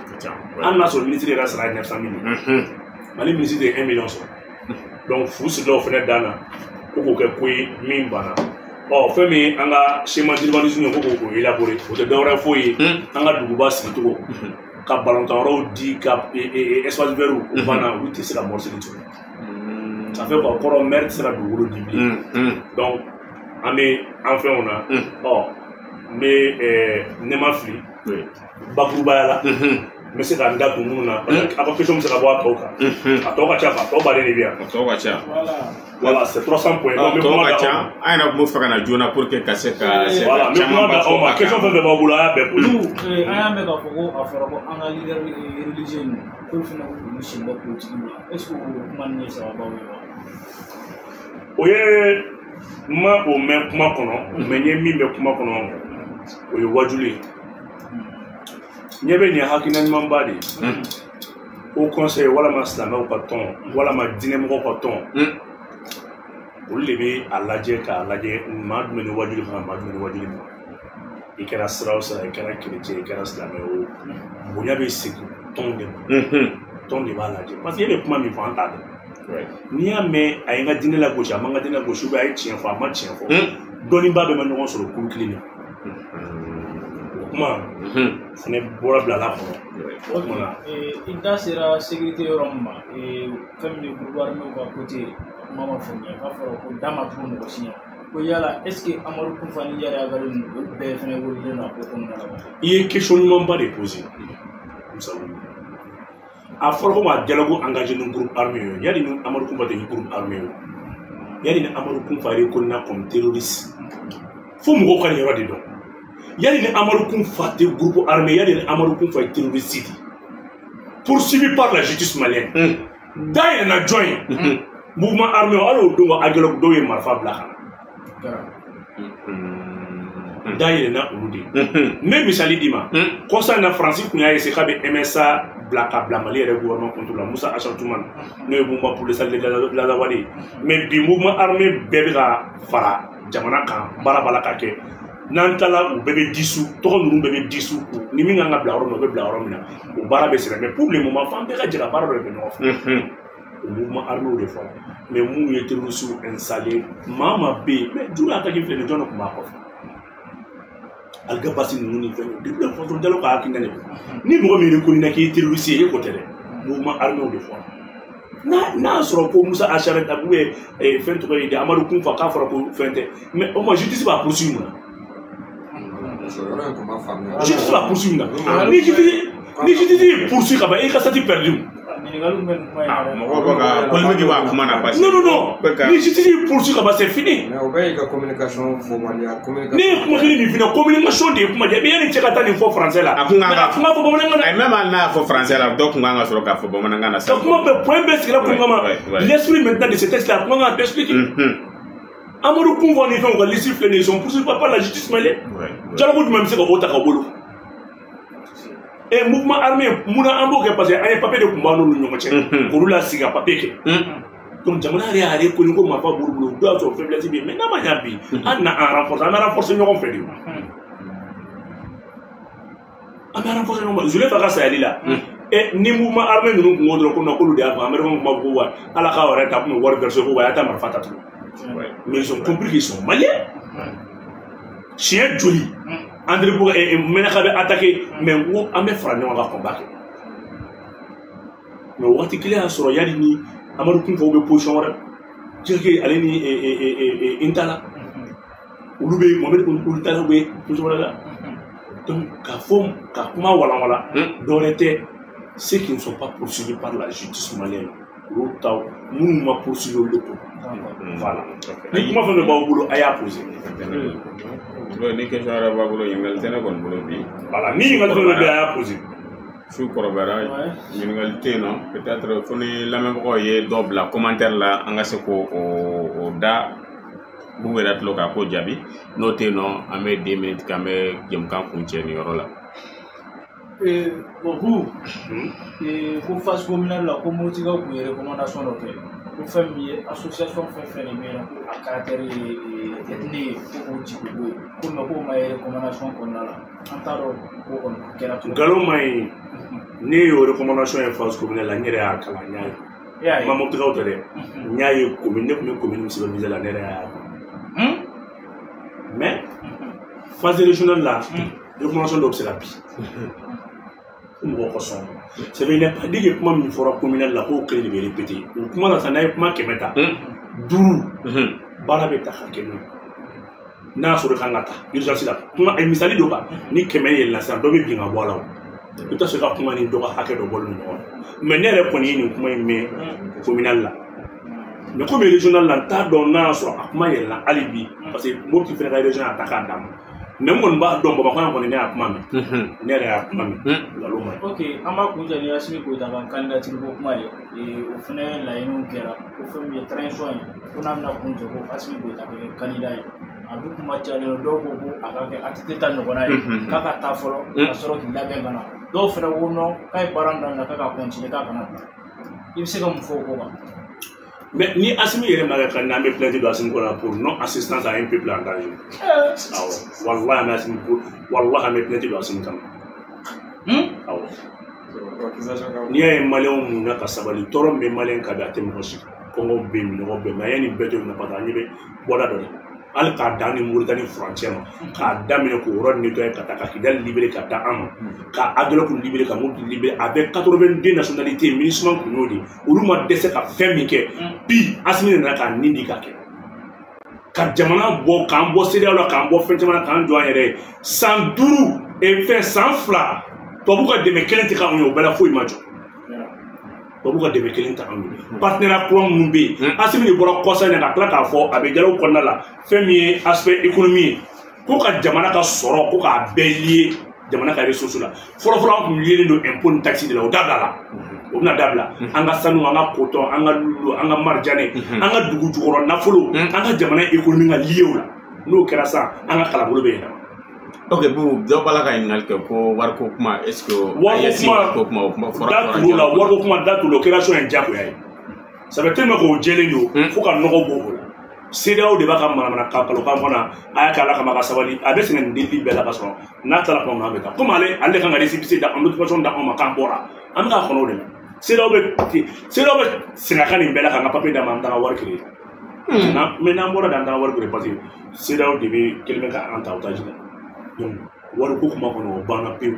Hali n'a sɔrɔ ministre yɛrɛ sara ye 900 000, Mali ministre de ye 1 million sɔrɔ. Donc fu sirilaw fɛnɛ dan na ko k'o kɛ ko ye min banna. Ɔ fɛn min an ka schéma d'urbanisme ye, ko k'o élaborer, o tɛ dɔwɛrɛ foyi ye, an ka duguba sigicogo, ka balontan yɔrɔw di, ka espace vert, o banna, olu tɛ se ka morceler tuguni. Ça fait quoi, kɔrɔ maire tɛ se ka dugukolo di bilen. Donc an bɛ an fɛnw na. Ɔ n bɛ ne ma fili bakurubaya la, n bɛ se ka n da don minnu na, parce que aw ka question bɛ se ka bɔ a tɔw kan, a tɔ ka ca, a tɔ baden de bɛ yan. A tɔ ka ca. Voilà, c'est 300 points. Donc n bɛ tɔ kuma ka da aw ca. ma. An yɛrɛ tun bɛ fɛ ka na joona pour que ka se ka se Voilà, ka n bɛ kuma camanba da aw fɔ ma. a Question kan. fɛn fɛn b'aw bolo, a y'a bɛɛ poser. Olu an y'a mɛn k'a fɔ ko a fɔra ko an ka leader religieux ninnu k'olu fana k'olu sen bɔ politique la, est ce que o kuma ninnu ye sababu ye wa? O ye n ma o mɛn kuma kɔnɔ, mais n ye min bɛ kuma kɔnɔ, o ye wajuli ye. Ɲɛ bɛ nin ye hakilina ɲumanba de ye. Haut conseil walama silamɛw ka tɔn walama diinɛmɔgɔw ka tɔn, olu de bɛ a lajɛ k'a lajɛ maa jumɛn ni wajuli kan, maa jumɛn ni wajuli ma. I kɛra sira o sira, i kɛra chrétien, i kɛra silamɛ o, bonya bɛ segin tɔn de ma. Tɔn de b'a lajɛ, parce que e bɛ kuma min fɔ, an t'a dɔn. N'i y'a mɛn a ye n ka diinɛ lagosi, a ma n ka diinɛ lagosi, ou bien a ye tiɲɛ fɔ, a ma tiɲɛ fɔ, dɔnnibaa bɛɛ ma ɲɔgɔn sɔrɔ kulu kelen na. O kuma fɛnɛ bɔra bilala kɔnɔ. O tuma na I da sera sécurité yɔrɔ min ma, fɛn min ye groupe armé ka côté, kuma ma faamuya k'a fɔra ko da ma tugu mɔgɔ si ɲɛ, ko yala est ce que Amadu Kufa ni Yaya Agari ninnu, olu bɛɛ fɛnɛ welelen don a ko kɔnɔna la wa? I ye question ɲumanba de posé, Musa. A fɔra ko ma dialogue engagé ni groupe armé ye, yali ni Amadu Kufa tɛ groupe armé ye, yali ni Amadu Kufa reconnu comme terroriste, fo mɔgɔw ka nin yɔrɔ de dɔn. Yali ni Amadu Kufa tɛ groupe armé, yali ni Amadu Kufa ye terroriste de poursuivi par la justice malienne, da yɛlɛnna jɔn ye? Mouvement armé, hali o don ka Aguelhok dɔw ye marifa bila ka na, da yɛlɛnna olu de ye. N bɛ misali d'i ma, kɔsa in na, Faransi tun y'a essayé k'a bɛ MSA bila ka bila Mali yɛrɛ gouvernement contre la, Musa Achar Toumane, n'o ye mouvement pour le salut de l'Azawad ye. Mais bi mouvement armé bɛɛ bɛ ka fara jamana kan, baara b'a la ka kɛ. N'an taara, u bɛɛ bɛ dissous, tɔgɔ ninnu bɛɛ bɛ dissous, ni min kan ka bila yɔrɔ min na, o bɛ bila yɔrɔ min na, o baara bɛ senna. Mais pour le moment, f'an bɛɛ ka jɛ ka baara dɔ de kɛ ɲɔgɔn fɛ. O mouvement armé de fɔra, mais mun ye terroristes installé, maa maa bɛ yen, mais juru attaque filɛ nin, jɔn de tun b'a kɔfɛ? Algabasi ninnu ni fɛn depuis la contre Diallo ka hakilina de don. Ni mɔgɔ min reconnu k'i ye terroriste ye, e ko tɛ dɛ, mouvement armé de fɔra. N'a sɔrɔ ko Musa Achar ou bien fɛn tɔgɔ ye di, Amadu Kunfa, k'a fɔra ko fɛn tɛ, mais o ma justice b'a poursuivre mun na? Justice b'a poursuivre mun na? Ni justice y'i poursuivre ka ban, e ka statut perdu. Mɔgɔw bɛ ka polémique b'a kuma na parce que. Non non non ni justice poursuit ka ban c'est fini. Mais o bɛɛ y'i ka communication fɔbaliya communication. Ne ye kuma kelen min f'i ɲɛna communication de ye kuma jɛ yanni cɛ ka taa nin fɔ français la. A kun kan ka a kuma fɔ bamanankan na. Même hali n'a y'a fɔ français la dɔ kun kan ka sɔrɔ k'a fɔ bamanankan na. Ka kuma bɛɛ point bɛɛ sigira kun kama l'esprit maintenant de ce texte là a kuma kan ka expliquer. Amadou Kounfan ni fɛnw ka liste filɛ nin ye ils sont poursuivis par la justice malienne. Dialogue jumɛn bɛ se ka o ta ka bolo. Et mouvement armé munna an b'o kɛ parce que an ye papier de tun b'an n'olu ɲɔgɔn cɛ k'olu lasigi ka papier kɛ. Donc jamana yɛrɛ y'a reconnu ko marifa b'olu bolo o y'a sɔrɔ faiblesse bɛ yen mais n'a ma ɲa bi an na an renforcer an bɛ renforcer ɲɔgɔn fɛ de. An bɛ renforcer ɲɔgɔn fɛ Zulefa ka sayali la. Ni mouvement armé ninnu kun ko dɔrɔn ko non k'olu de y'a fɔ américain kun b'a fɔ ko wa ala k'a yɛrɛ ta kun bɛ wari verser ko wa a y'a ta marifa ta tugun. Mais ils ont compris qu'ils sont maliens. Siɲɛ joli André Boga Menaka bɛ attaqué mais n ko an bɛ fara ɲɔgɔn kan combat kɛ. Mais waati kelen y'a sɔrɔ yanni ni Amadou Kounfaw bɛ position wɛrɛ Jɛke ale ni Intala olu bɛ Mohamed Intala bɛ position wɛrɛ la. Donc k'a fɔ ka kuma walanwalan dɔwɛrɛ tɛ ceux qui ne sont pas poursuivis par la justice malienne olu taw minnu ma poursuivi olu de ko. Voilà. Ni kuma fɛn fɛn b'aw bolo a y'a poser. Ni question yɛrɛ b'a bolo ɲininkali tɛ ne kɔni bolo bi. Voilà ni ɲininkali fɛn fɛn bɛ yen a y'a poser. Su kɔrɔbayara ɲininkali tɛ yen nɔ peut-être fo ni lamɛnbagaw ye dɔ bila commentaire la an ka se k'o o da Boubou yɛrɛ tulo kan k'o jaabi n'o tɛ yen nɔ an bɛ 2 minutes kɛ an bɛ jɛmukan kuncɛ nin yɔrɔ la. Bon Boubou ko phase communale la ko Moptikaw kun ye recommandation dɔ kɛ ko fɛn min ye association fɛn fɛn de bɛ yen nɔ ko a caractère ye ethnie ye ko k'o ci k'o bɔ yen ko mais k'o ma ye recommandation kɔnɔna la an t'a dɔn ko kɔni kɛra cogo min. Nkalon ma ɲi ne y'o recommandation ye phase communale la n yɛrɛ y'a kalan n y'a ye. Ma Moptikaw tɛ dɛ n y'a ye commune ne tun bɛ commune min superviser la ne yɛrɛ y'a ye. Mais phase régionale la recommandation dɔw bɛ se ka bin. Mɔgɔ ka sɔn c'est vrai il n'est pas dit que kuma min fɔra communal la k'o kelen de bɛ répéter o kuma la sisan n'a ye kuma 100 ta 5 baara bɛ ta ka kɛ n'o ye n'a y'a sɔrɔ i kan ka ta urgence la kuma misali dɔ kan ni 100 yɛlɛnna sisan dɔ bɛ bin ka bɔ a la o i bɛ taa sɔrɔ i ka kuma ni dɔ ka hakɛ dɔ bɔlen don ɲɔgɔn na mais ne yɛrɛ kɔni ye nin kuma in mɛn communal la mais komi régional la n t'a dɔn n'a y'a sɔrɔ a kuma yɛlɛnna hali bi parce que Mopti fɛnɛ ka région y'a ta k'a d'a ma. Mais n kɔni b'a dɔn Bamakɔ yan kɔni ne y'a kuma mɛn. Ne yɛrɛ y'a kuma mɛn. Nkalon ma ɲi. Ok an b'a kun jɛ ni Assimi Goïta ka candidature ko kuma ye o fɛnɛ laɲiniw kɛra ko fɛn min ye transition ye ko n'a bɛna kun jɛ ko Assimi Goïta bɛ kɛ candidat ye a dun kuma cayalen don dɔw ko ko a ka kɛ ATT ta ɲɔgɔnna ye k'a ka taa fɔlɔ ka sɔrɔ k'i labɛn ka na dɔw fɛnɛ ko non k'a ye baara min daminɛ k'a ka continuer k'a kana bila i bɛ se ka mun fɔ o ko kan. Mais ni Assimi yɛrɛ ma kɛ candidat an bɛ plainte don Assimi kɔnɔ pour non assistance à un peuple en danger. Awɔ walahi an bɛ Assimi pour walahi an bɛ plainte don Assimi kama. Awɔ. N'i y'a ye maliyɛnw munna ka sabali tɔɔrɔ min bɛ maliyɛn kan bi a tɛ mɔgɔ si kɔngɔ bɛ yen minɔgɔ bɛ yen mais yanni bɛɛ to yen parce que an ɲɛ bɛ bɔda dɔ de la hali k'a dan ni Moritani furancɛ ma k'a daminɛ k'o yɔrɔ nettoyer ka taa ka Kidali libérer ka da an ma ka Aguelhok libérer ka Mopti libérer a bɛ 82 nationalités MINUSMA kun y'o de olu ma dɛsɛ ka fɛn min kɛ bi Assimi nana k'a nin di ka kɛ ka jamana bɔ k'an bɔ CEDEAO la k'an bɔ fɛn caman na k'an jɔ an yɛrɛ ye san 5 fɛn san 2 tubabu ka dɛmɛ kelen tɛ k'anw ye o bɛɛ la foyi ma jɔ. Tubabu ka dɛmɛ kelen ta anw ye partenariat kura minnu bɛ yen Assimi de bɔra kɔsa in na ka tila k'a fɔ a bɛ dialogue kɔnɔna la fɛn min ye aspect économie ye ko ka jamana ka sɔrɔ ko k'a bɛɛ lié jamana ka ressource la fɔlɔfɔlɔ an tun liélen don impôt ni taxe de la o dabila la o bɛna dabila an ka sanu an ka coton an ka lulu an ka marijanɛ an ka dugu jukɔrɔ nafolo an ka jamana économie ka lié o la n'o kɛra sisan an ka kalanbolo bɛ yɛlɛma. Ok Boubou dɔ b'a la ka ɲininkali kɛ ko wariko kuma est ce que wariko kuma o kuma fɔra da turu la wariko kuma da turu la o kɛra sɔn ye diyagoya ye ça fait tellement k'o jɛlen don fo ka nɔgɔ bɔ o la CEDEAO de b'a ka manamana kalokan fana a y'a kɛ ala kama ka sabali a bɛ sɛgɛn nin delili bɛɛ la ka sɔrɔ n'a taara kuma min na an bɛ taa komi ale kan ka récépissé da notification da anw ma k'an bɔra an bɛ k'a kɔnɔ o de la CEDEAO bɛ sɛgɛn a ka nin bɛɛ la k'an ka papier d'a ma an bɛ taa ka wari créer mais n'an bɔra de an taa wari créer parce que CEDEAO de bɛ kelen bɛ k'an ta otage la. Donc wariko kuma kɔnɔ o banna pewu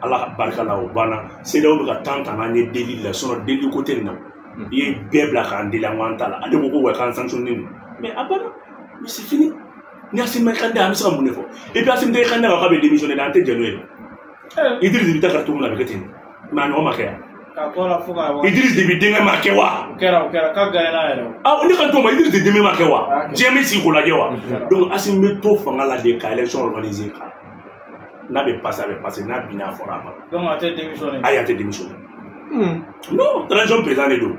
ala ka barika la o banna CEDEAO bɛ ka tan ta n'an ye delili la sinon delili ko tɛ nin na i ye bɛɛ bila k'an deli an k'an ta la ale ko ko wa k'an sanctionné don mais a banna mais c'est fini ni Assimi ma candidat an bɛ se ka mun de fɔ et puis Assimi tɛ candidat k'a bɛ démissionner an tɛ jɛn n'o ye dɛ Idriss bɛ taa ka cogo min na a bɛ kɛ ten mais a ɲɔgɔn ma kɛ yan. Idriss Déby denkɛ ma kɛ wa? O kɛra k'a gagné n'a yɛrɛ. Ah, ne ka t'o ma Idriss Déby ma kɛ wa? Diɲɛ bɛ sigi k'o lajɛ wa? Donc Assimi bɛ to fanga la de ka élection organiser kan. N'a bɛ passer a bɛ passer, n'a binna a fɔra a ma. Donc a tɛ démissionner. Ayi, a tɛ démissionner. Non, transition président de don.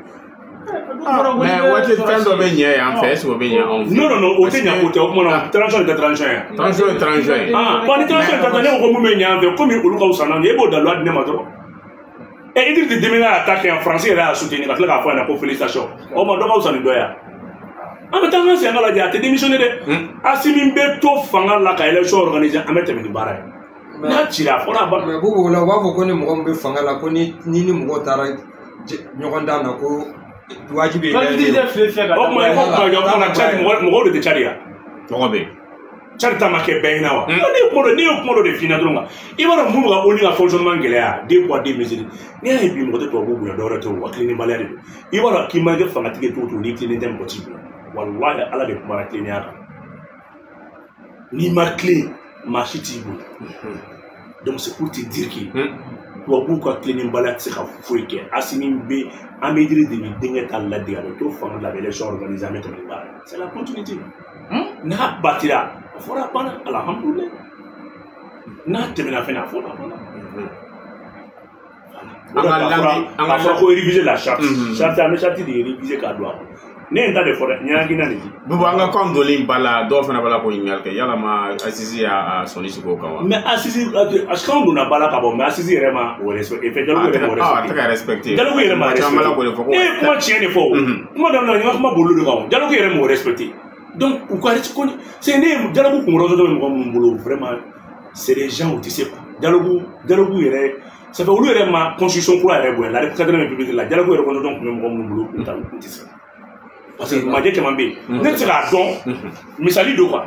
Mais waati fɛn dɔ bɛ ɲɛ yan fɛ, est-ce que o bɛ ɲɛ anw fɛ? Non, non, non, o tɛ ɲɛ, o tɛ, o kuma na transition tɛ transition ye. Transition ye transition ye. Ah, bon, ni transition tɛ transition, ne ko ko mun bɛ ɲɛ an fɛ, komi olu ka fisa n'anw ye, e b'o daluya di ne ma dɔrɔn. Et Idriss Déby y'a ta kɛ yan, Faransi yɛrɛ y'a soutenir ka tila k'a fɔ a ɲɛna ko félicitation. O ma dɔ ka fisa ni dɔ ye. An bɛ taa an ka sen ka lajɛ, a tɛ démissionner dɛ. Assimi bɛ to fanga la ka élection organiser, an bɛ tɛmɛ ni baara ye. N'a cira a fɔra a banna. Mais Boubou la, u b'a fɔ ko ni mɔgɔ min bɛ fanga la, ko ni ni mɔgɔ taara ɲɔgɔn dan na, ko wajibi ye. O kuma i ko kuma na Tchad mɔgɔw de tɛ Tchad yan. Mɔgɔ bɛ yen. Tchad ta ma kɛ bɛɛ ɲɛna wa? Ne ye kuma dɔ de f'i ɲɛna dɔrɔn kan. I b'a dɔn mun bɛ ka ONU ka fonctionnement gɛlɛya, 2 poids 2 mesures. N'i y'a ye bi mɔgɔ tɛ tubabuw bonya, dɔwɛrɛ tɛ o, wa tilennibaliya de don. I b'a dɔn k'i ma kɛ fangatigi ye cogo o cogo, n'i tilennen tɛ mɔgɔ t'i bonya. Walahi Ala de kumana tilennenya kan. N'i ma tilen, maa si t'i bonya. Donc c'est pour te dire que tubabuw ka tilennibaliya tɛ se ka foyi kɛ. Assimi bɛ an bɛ Idriss Déby denkɛ ta ladege, a bɛ to fanga la, a bɛ élection organiser, an bɛ tɛmɛ ni baara ye. C'est la continuité. N'a batira a fɔra a banna, alhamdulilayi. N'a tɛmɛna fɛnɛ a fɔra a banna. A fɔra ko réviser la charte. Charte, an bɛ charte de réviser k'a don a kɔnɔ. Ne ye n ta de fɔ dɛ, n ye hakilina de di. Boubou, an ka kan donlen ba la, dɔw fana b'a la ko ɲininkali kɛ, yalama Assisi y'a sɔnni sigi o kan wa? Mais Assisi, kan donna ba la ka bɔ, mais Assisi yɛrɛ ma o respecté. Dialogue yɛrɛ ma o respecté. A tɛ ka respecté. Dialogue yɛrɛ ma respecté. Ne ye kuma tiɲɛ de fɔ o. Kuma daminɛ na, n ka kuma bolila de kan o. Dialogue yɛrɛ ma o respecté. Donc u ka c'est ne ye dialogue kunkɔrɔtɔ bɛ mɔgɔ minnu bolo, vraiment c'est des gens u tɛ se quoi. Dialogue yɛrɛ, ça fait olu yɛrɛ ma constitution kura yɛrɛ bonya la, 4e république la, dialogue yɛrɛ kɔnɔntɔn tun bɛ mɔgɔ minnu bolo, u tɛ se. Parce que majɛ caman bɛ yen, ne tɛ se k'a dɔn, misali don quoi.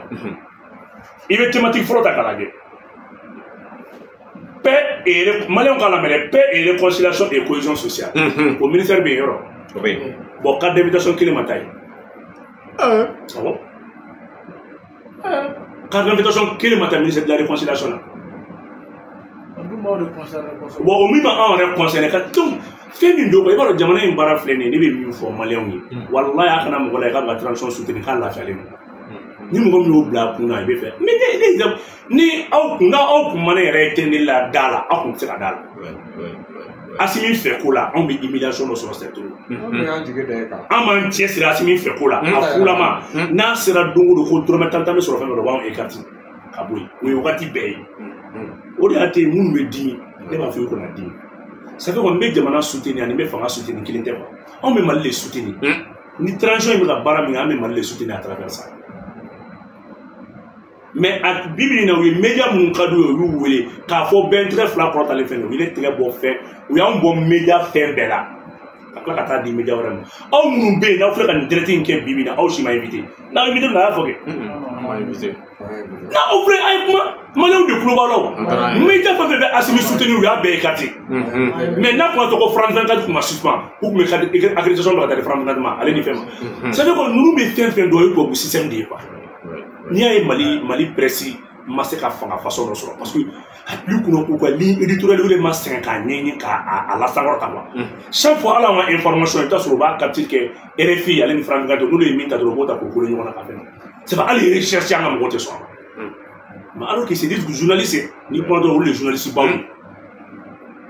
I bɛ thématique fɔlɔ ta k'a lajɛ. Paix et maliyɛnw k'a lamɛn dɛ, paix et réconciliation et cohésion sociale. O ministère bɛ yen yɔrɔ. O bɛ yen. Bon, carte d'invitation kelen ma taa yen. Awɔ. Carte d'invitation kelen ma taa ministère de la réconciliation na. Bon, o min b'anw yɛrɛ concerné ka donc fɛn min don quoi, i b'a dɔn jamana in baara filɛ nin ye, ne bɛ min fɔ maliyɛnw ye, walahi a kana mɔgɔ la i k'a bɛ ka transition soutenir k'a lafiyalen don. Ni mɔgɔ min y'o bila a kun na, i bɛ fɛ. Mais ne ni aw kun n'aw kun ma ne yɛrɛ tɛ ne la da la, aw kun tɛ se ka da la. Assimi fɛ ko la, anw bɛ humiliation dɔ sɔrɔ c'est trop. An b'an cɛsiri Assimi fɛ ko la, a fulama n'a sera don o don ko dɔrɔmɛ tan bɛ sɔrɔ fɛn dɔ la, u b'anw écarter ka bɔ yen. O ye wagati bɛɛ ye. O de y'a to minnu bɛ dimi, ne b'a fɔ i kana dimi. Ça fait que n bɛ jamana soutenir ani n bɛ fanga soutenir kelen tɛ quoi. Anw bɛ Mali de soutenir. Ni transition in bɛ ka baara min kɛ, an bɛ Mali de soutenir à travers ça. Mais a bi bi in na, u ye média minnu ka d'u ye, u y'u wele k'a fɔ bɛɛ n tɛgɛ fila kɔrɔtalen fɛn u ye ne tɛgɛ bɔ fɛn, u y'anw bɔ média fɛn bɛɛ la ka tila ka taa di média wɛrɛ ma. Aw minnu bɛ yen n'aw filɛ ka nin direct in kɛ bi bi in na, aw si ma invité. N'aw invité na, a y'a fɔ kɛ. N'aw filɛ a ye kuma, maliyɛnw de tulo b'aw la o. Média fɛn fɛn bɛ Assimi soutenir, u y'a bɛɛ écarté. Mais n'a kun y'a to ko France 24 kun ma suspend, u kun bɛ accréditation dɔ ka taa di France 24 ma, ale ni fɛn ma. Ça fait que ninnu bɛ fɛn fɛn dɔn, o ye tubabu système de ye quoi. N'i y'a ye Mali presse ma se ka fanga façon dɔ sɔrɔ, parce que a bil'i kunna k'u ka ligne éditoriale de ma sɛgɛn k'a ɲɛɲini k'a lasankɔrɔta quoi. Chaque fois hali an ka information, i bɛ taa sɔrɔ u b'a capture kɛ RFI ale ni France 24, n'olu ye min ta dɔrɔn u b'o ta k'o coller ɲɔgɔn na ka fɛn. C'est pas hali recherche an ka mɔgɔw tɛ sɔn a ma. Mais alors que c'est des journalistes, ni kuma dɔrɔn olu de journaliste baw ye.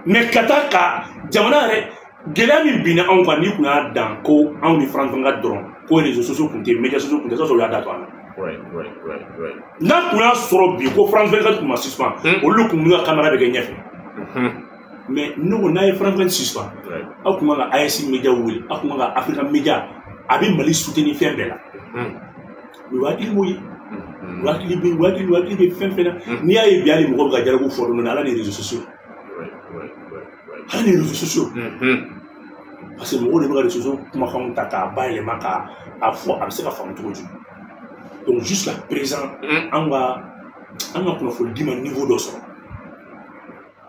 Mais ka taa ka jamana yɛrɛ gɛlɛya min binna anw kan, n'i kun y'a dan ko anw ni France 24 dɔrɔn, ko réseaux sociaux kun tɛ yen, médias sociaux kun tɛ, i bɛ taa sɔrɔ u y'a da to an na. N'a kun y'a sɔrɔ bi ko France 24 kun ma suspend, olu kun b'u ka caméra bɛ kɛ ɲɛfɛ. Mais ne ko n'a ye France 24 suspend, aw kun kan ka AES média wele, aw kun kan ka Africa média, a bɛ Mali soutenir fɛn bɛɛ la. Mais o hakili m'o ye. O hakili bɛ o hakili bɛ fɛn fɛn na. N'i y'a ye bi hali mɔgɔ bɛ ka jarabu fɔ don dɔ la, ala ni réseaux sociaux. Ala ni réseaux sociaux. Parce que mɔgɔw de bɛ ka réseaux sociaux kumakanw ta k'a bayɛlɛma k'a fɔ, a bɛ se ka faamu cogo di. Donc jusqu'à présent, an ka kunnafoni di ma niveau dɔ sɔrɔ.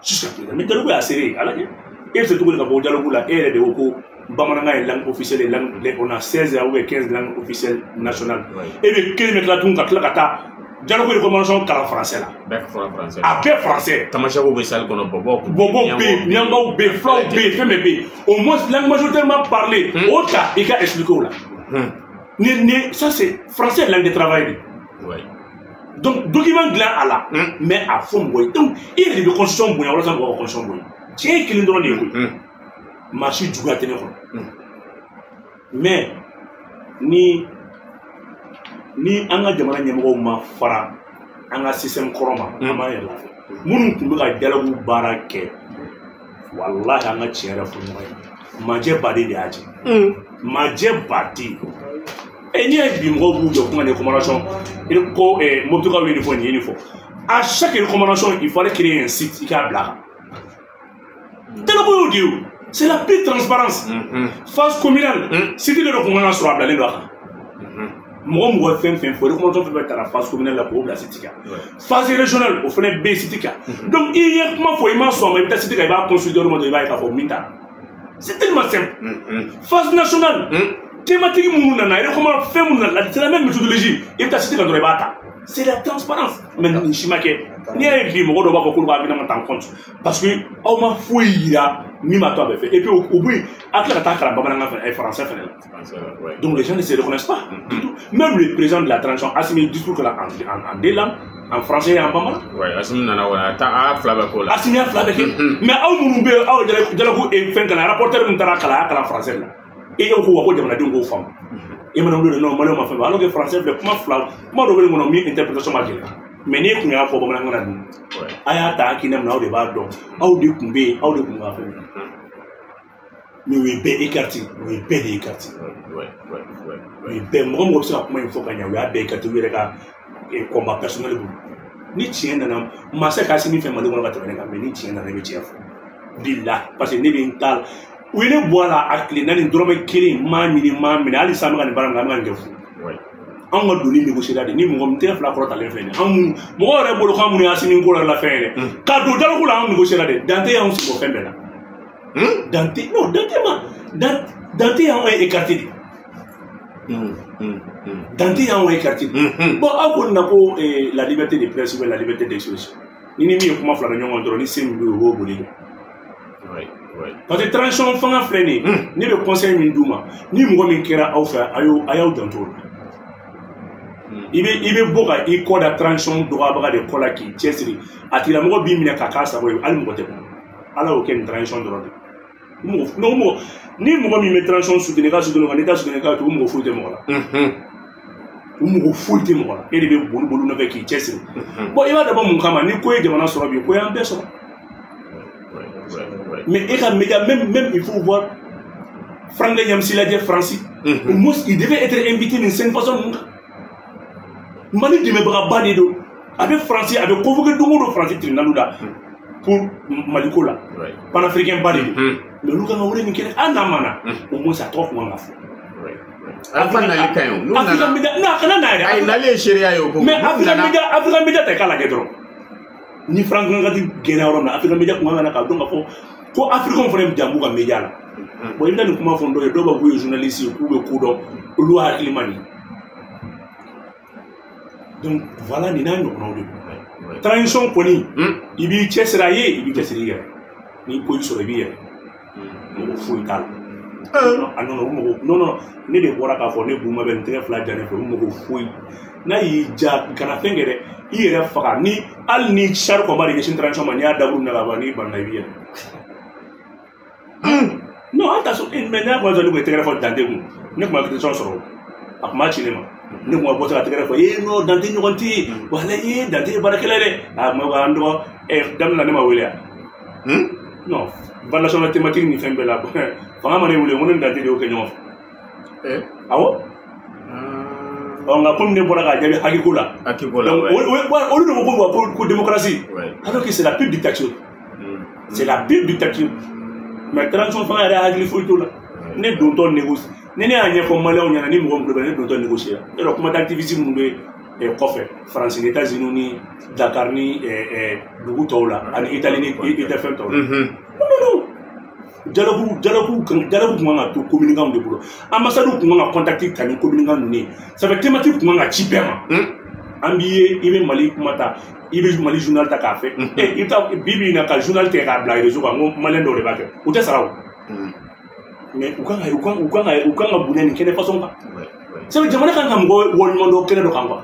Jusqu'à présent. Mais dialogue y'a seere ye, ala ɲɛ. E bɛ se cogo di ka bɔ dialogue la, e yɛrɛ de ko ko bamanankan ye langue officielle, langue, on a 16 ou 15 langues officielles nationales. E bɛ kelen bɛ tila tuguni ka tila ka taa Dialogue recommandation kalan français la. Bɛɛ fɔra français. A bɛɛ français. Tamasɛkiw bɛ salle kɔnɔ, bɔbɔw. Bɔbɔw bɛ yen, miyankaw bɛ yen, fulaw bɛ yen, fɛn bɛɛ bɛ yen. Au moins langue majoritairement parlée, o ta i ka expliquer o la. Ni ça c'est français langue de travail de. Ouais. Donc document dilan a la, mais a fɔ mɔgɔ ye. Donc i yɛrɛ de bɛ constitution bonya walasa mɔgɔw ka constitution bonya. Tiɲɛ ye kelen dɔrɔn de ye koyi. Maa si juguya tɛ ne kɔnɔ. Mais ni an ka jamana ɲɛmɔgɔw ma fara an ka système kɔrɔ ma, an b'an yɛrɛ lafiya. Minnu tun bɛ ka dialogue baara kɛ, walahi an ka tiɲɛ yɛrɛ fɔ ɲɔgɔn ye, majɛ baden de y'a jɛ. Majɛ baden. N'i y'a ye bi mɔgɔw b'u jɔ kuma ni recommandation ko Moptikaw ye nin fɔ, nin ye nin fɔ. À chaque recommandation, il fallait créer un site i k'a bila a kan. Dialogue y'o de ye o. C'est la pire transparence. Phase communale, site dɔ de kun kan ka sɔrɔ a bilalen don a kan. Mɔgɔ mɔgɔ fɛn fɛn fɔ, recommandation fɛn fɛn taara phase communale la k'o bila site kan. Phase régionale, o fana bɛ site kan. Donc i ye kuma fɔ, i ma sɔn a ma, i bɛ taa site kan, i b'a consulter yɔrɔ min dɔrɔn, i b'a ye k'a fɔ min taara. C'est tellement simple. Phase nationale, thématique minnu nana, recommandation fɛn minnu nana, c'est la même méthodologie. I bɛ taa site kan dɔrɔn, i b'a ta. C'est la transparence. Mais nin si ma kɛ. N'i y'a ye bi mɔgɔ dɔw b'a fɔ k'olu b'a hakilina ta en compte parce que aw ma foyi yira min b'a to a bɛ fɛ. Et puis au bout, a tila ka taa kalan bamanankan fɛnɛ, français fɛnɛ la. Donc les gens ne se reconnaissent pas du tout. Même le président de la transition, Assimi, discours kɛla en deux langues, en français et en bamanan. Ouais, Assimi nana wa a fila bɛɛ k'o la. Assimi y'a fila bɛɛ kɛ. Mais aw minnu bɛ yen, aw dialogue fɛn kalan, rapporteur min taara kalan, a y'a kalan français la. E ko wa ko jamanadenw k'o faamu. E mana wuli non maliyɛnw ma fɛn fɔ, alors que français filɛ, kuma fila, kuma dɔ bɛ nin kɔnɔ min interprétation ma gɛlɛn. Mais n'e kun y'a fɔ bamanankan na dun, a y'a ta hakilina min na, aw de b'a dɔn, aw de kun bɛ yen, aw de kun b'a fɛn. Mais u ye bɛɛ écarté, u ye bɛɛ de écarté. U ye bɛɛ, mɔgɔ mɔgɔ bɛ se ka kuma in fɔ ka ɲɛ, u y'a bɛɛ écarté u yɛrɛ ka combat personnel bolo. Ni tiɲɛ nana, maa se k'a sini fɛn Mali kɔnɔ ka tɛmɛ ne kan, mais ni tiɲɛ nana, ne bɛ tiɲɛ fɔ. Bilahi, parce que ne bɛ n ta la. U ye ne bɔ a la a tile 4 dɔrɔmɛ kelen m'a ɲini m'a minɛ, hali sisan an bɛ ka nin baara min kɛ, an bɛ ka nin kɛ fu. Anw ka doni négocier de ni mɔgɔ min tɛgɛ fila kɔrɔtalen filɛ nin ye, anw minnu mɔgɔ yɛrɛ bolo k'an minnu y'a sini ko la fɛn ye dɛ, ka don dialogue la anw négocier de, Dante y'anw sigi o fɛn bɛɛ la. Dante non, Dante ma Dante y'anw écarté de. Dante y'anw écarté de. Bon, aw ko nin na ko la liberté de presse ou la liberté d'expression, ni min ye kuma fila bɛ ɲɔgɔn kan dɔrɔn, ni se min bɛ yen, o b'o boli. Parce que transition fanga filɛ nin ye, ne bɛ conseil min d'u ma, ni mɔgɔ min kɛra aw fɛ, a y'aw janto o la. I bɛ bɔ ka i kɔ da transition dɔgɔyabaga de kɔ la k'i cɛsiri, a tigilamɔgɔ b'i minɛ k'a k'a sago ye, hali mɔgɔ tɛ bɔ. Ala y'o kɛ nin transition dɔrɔn de. Ni mɔgɔ min bɛ transition soutenir, ka soutenir, n'i t'a soutenir, k'a to, u mɔgɔ foyi tɛ mɔgɔ la. U mɔgɔ foyi tɛ mɔgɔ la. E de bɛ boli boli nɔfɛ k'i cɛsiri. Bon, i b'a dabɔ mun kama? Ni ko ye jamana sɔrɔ bi, ko y'an bɛɛ sɔrɔ. Mais e ka média, même il faut voir Franck Nyamsi lajɛ Faransi. Au moins, il devait être invité nin cinq façon ninnu kan. Mali dɛmɛbagaba de don. A bɛ Faransi, a bɛ convoqué don o don Faransi tribunal la pour Maliko la. Panafricain ba de don. Mais olu kan ka wele nin kɛnɛ, hali n'a ma na, au moins a tɔgɔ kun kan ka fɔ. Alpha nali ka ɲi o. Africa Media, non, a kana na yɛrɛ. Ayi, nali ye seereya ye o ko. Mais Africa Media ta i k'a lajɛ dɔrɔn. Ni Franck Ngati gɛnna yɔrɔ min na, Africa Media kun kan ka na k'a dɔn k'a fɔ ko Africain fana jan b'u ka média la. Bon, i bɛna nin kuma fɔ dɔw ye, dɔw b'a fɔ k'u ye journaliste ye, k'u bɛ ko dɔn, olu hakili man ɲi. Donc voilà, nin n'a ɲɔgɔnnaw de don. Transition kɔni, i b'i cɛsiri a ye, i b'i cɛsiri i yɛrɛ. Ni ko y'i sɔrɔ, i b'i yɛrɛ. Mɔgɔ foyi t'a la. Ah non, non, mɔgɔ non, non, ne de bɔra k'a fɔ ne Buma bɛ n tɛgɛ fila ja ne fɛ, u mɔgɔ foyi. N'a y'i ja, kana fɛn kɛ dɛ, i yɛrɛ faga. Ni hali ni char combat de ɲɛsin transition ma, n'i y'a daburu minɛ ka ban, n'i banna, i b'i yɛrɛ. Non, an ta so, mais n'a ko ne kun ye tɛgɛrɛ fɔ Dante kun, ne kun ma question sɔrɔ, a kun b'a ci ne ma. Ne kun ka bɔ ka tɛgɛrɛ fɔ, ee non, Dante ɲɔgɔn tɛ yen, wala ee Dante ye baarakɛla ye dɛ. A ma an dɔgɔ, daminɛ la ne ma wele yan. Non, validation la thématique ni fɛn bɛɛ la, fanga ma ne wele, n ko ne ni Dante de y'o kɛ ɲɔgɔn fɛ. Awɔ. Ɔ nka komi ne bɔra k'a jaabi hakiko la. Hakiko la. Donc olu de ko ko démocratie. Alors que c'est la pire dictature. C'est la pire dictature. Mais transition fanga yɛrɛ hakili foyi t'o la. Ne dontɔ négocie. Ni ne y'a ɲɛfɔ maliyɛnw ɲɛna, ni mɔgɔ min tulo bɛ ne dontɔ négocier la. Yɔrɔ kuma d'activisme minnu bɛ kɔfɛ, Faransi ni États-Unis ni Dakar ni dugu tɔw la, ani Italie ni fɛn tɔw la. Non, non, non. Dialogue kun kan ka to communicant de bolo. Ambassade kun kan ka contact ta ni communicant ninnu ye. Ça fait thématique kun kan ka ci bɛɛ ma. An b'i ye i bɛ Mali kuma ta, i bɛ Mali journal ta k'a fɛ. I bɛ taa bi bi in na ka journal tigɛ k'a bila réseau kan, n ko maliyɛn dɔw de b'a kɛ, u tɛ sara o. Mais u kan ka bonya nin kɛnɛ façon kan. Sabu jamana kan ka mɔgɔ waleɲuman dɔn kɛnɛ dɔ kan quoi.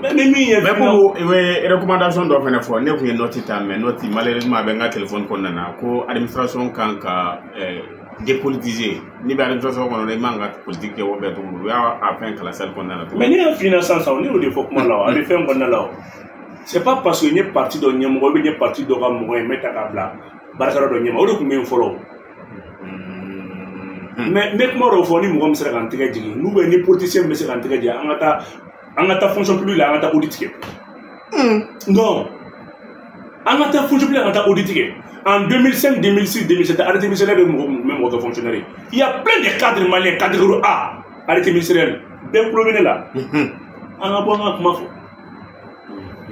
Mais min ye mais ko i bɛ recommandation dɔ fana fɔ, ne tun ye note ta, mais note malheureusement a bɛ n ka téléphone kɔnɔna na, ko administration kan ka dépolitiser. N'i bɛ administration kɔnɔ, i man ka politique kɛ o bɛɛ cogo, u y'a fɛn kalan salle kɔnɔna na. Mais ne y'a f'i ɲɛna sisan, ne y'o de fɔ kuma la, a bɛ fɛn kɔnɔna la o. C'est pas parce que n ye parti dɔ ɲɛmɔgɔ, ou bien n ye parti dɔ ka mɔgɔ ye, n bɛ ta k'a bila baarakɛyɔrɔ dɔ ɲɛma, o de tun bɛ yen fɔlɔ. Mais n bɛ kuma dɔw fɔ, ni mɔgɔ min sera ka n tɛgɛ jigin, n'u bɛ ni politicien bɛ se ka n tɛgɛ jigin, an ka taa fonction publique la, an ka taa audit kɛ. Non, an ka taa fonction publique, an ka taa audit kɛ. En 2005, 2006, 2007, arrêté ministériel bɛ mɔgɔ kɛ fonctionnaire. Il y a plein de cadres maliens, catégorie A, arrêté ministériel, bɛɛ tulo bɛ ne la. An ka bɔ an ka kuma fɔ.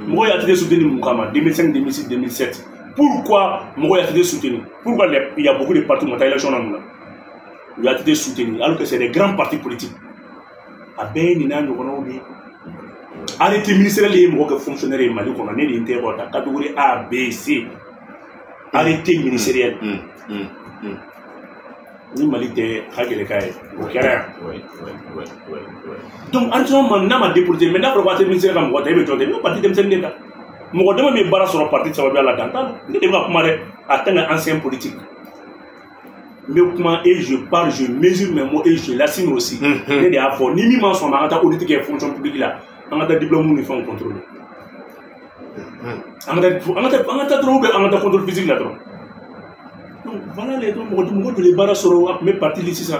Mɔgɔ ye ATT soutenu mun kama 2005, 2006, 2007? Pourquoi mɔgɔ ye ATT soutenu? Pourquoi il y a beaucoup de partis qui ont élection na mun na? U ye ATT soutenu alors que c'est des grands partis politiques. A bɛɛ ye nin n'a ɲɔgɔnnaw de ye. Arrêté ministériel ye mɔgɔ kɛ fonctionnaire ye Mali kɔnɔ, ne de ye n tɛgɛ kɔrɔta catégorie A, B, C. Arrêté ministériel. Ni Mali tɛ ka gɛlɛn k'a ye, o kɛra yan. Donc arrêté ma n'a ma dépolitiser, mais n'a fɔra ko arrêté ministériel ka mɔgɔ ta, e bɛ jɔn ta, i bɛ parti denmisɛnnin de ta. Mɔgɔ dama min ye baara sɔrɔ parti sababuya la, dan t'a la. Ne de bɛ ka kuma dɛ, en tant qu'ancien politique. N bɛ kuma et je parle, je mesure mes mots et je l'assume aussi. Ne de y'a fɔ, ni min ma sɔn ma, an ka taa audit kɛ fonction publique la, an ka taa diplôme ni fɛnw contrôler. An ka taa dɔrɔn, ou bien an ka taa contrôle physique la dɔrɔn. Donc voilà les deux, mɔgɔ joli baara sɔrɔ a tun bɛ parti li sisan.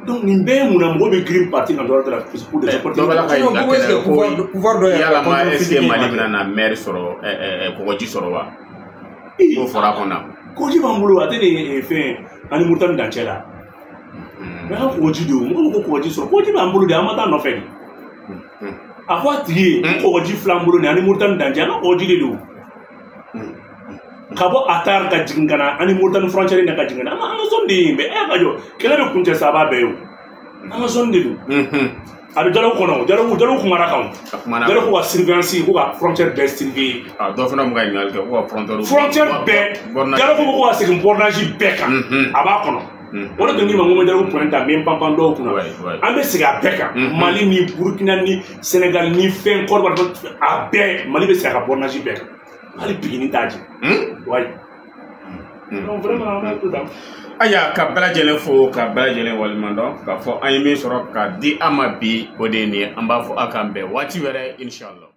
Donc nin bɛɛ ye mun na, mɔgɔ bɛ girin parti kan dɔrɔn pour des opportunités. Dɔ b'a la ka ɲininka kɛnɛ ko yalama est ce que Mali bɛna na maire sɔrɔ, kɔgɔji sɔrɔ wa? K'o fɔra a kɔnɔ. Kɔgɔji b'an bolo, a tɛ nin fɛn ani Moritani dancɛ la. Mais an kɔgɔji de o, mɔgɔw ko kɔgɔji sɔrɔ, kɔgɔji b'an bolo de, an ma taa nɔfɛ de. A fɔ a tigi ye, kɔgɔji filɛ an bolo nin ani Moritani dancɛ, an ka kɔgɔji de don. Ka bɔ Atar ka jigin ka na ani Moritani frontière in ka jigin ka na, an ka zone de ye yen bɛɛ. E ka jɔ, kɛlɛ bɛ kuncɛ sa, a b'a bɛɛ ye o. An ka zone de don. A bɛ dialogue kɔnɔ, dialogue kumara kan. Dialogue ko ka surveillance, ko ka frontière bɛɛ surveiller. Dɔ fana bɛ ka ɲininkali kɛ ko ka frontière bɛɛ, dialogue ko ka segin bornage bɛɛ kan, a b'a kɔnɔ. O de tun ni ma ko n bɛ dialogue point ta, n bɛ n panpan dɔw kunna. An bɛ segin a bɛɛ kan. Mali ni Burukina ni Sénégal ni fɛn Côte d'Ivoire, a bɛɛ, Mali bɛ segin a ka bornage bɛɛ kan. Hali Pikini t'a jɛ. Ouais. Donc vraiment an b'a to tan. Ayiwa, ka bɛɛ lajɛlen fo, ka bɛɛ lajɛlen waleɲuman dɔn, k'a fɔ an ye min sɔrɔ ka di an ma bi, o de ye nin ye. An b'a fɔ aw k'an bɛn waati wɛrɛ, inshallah.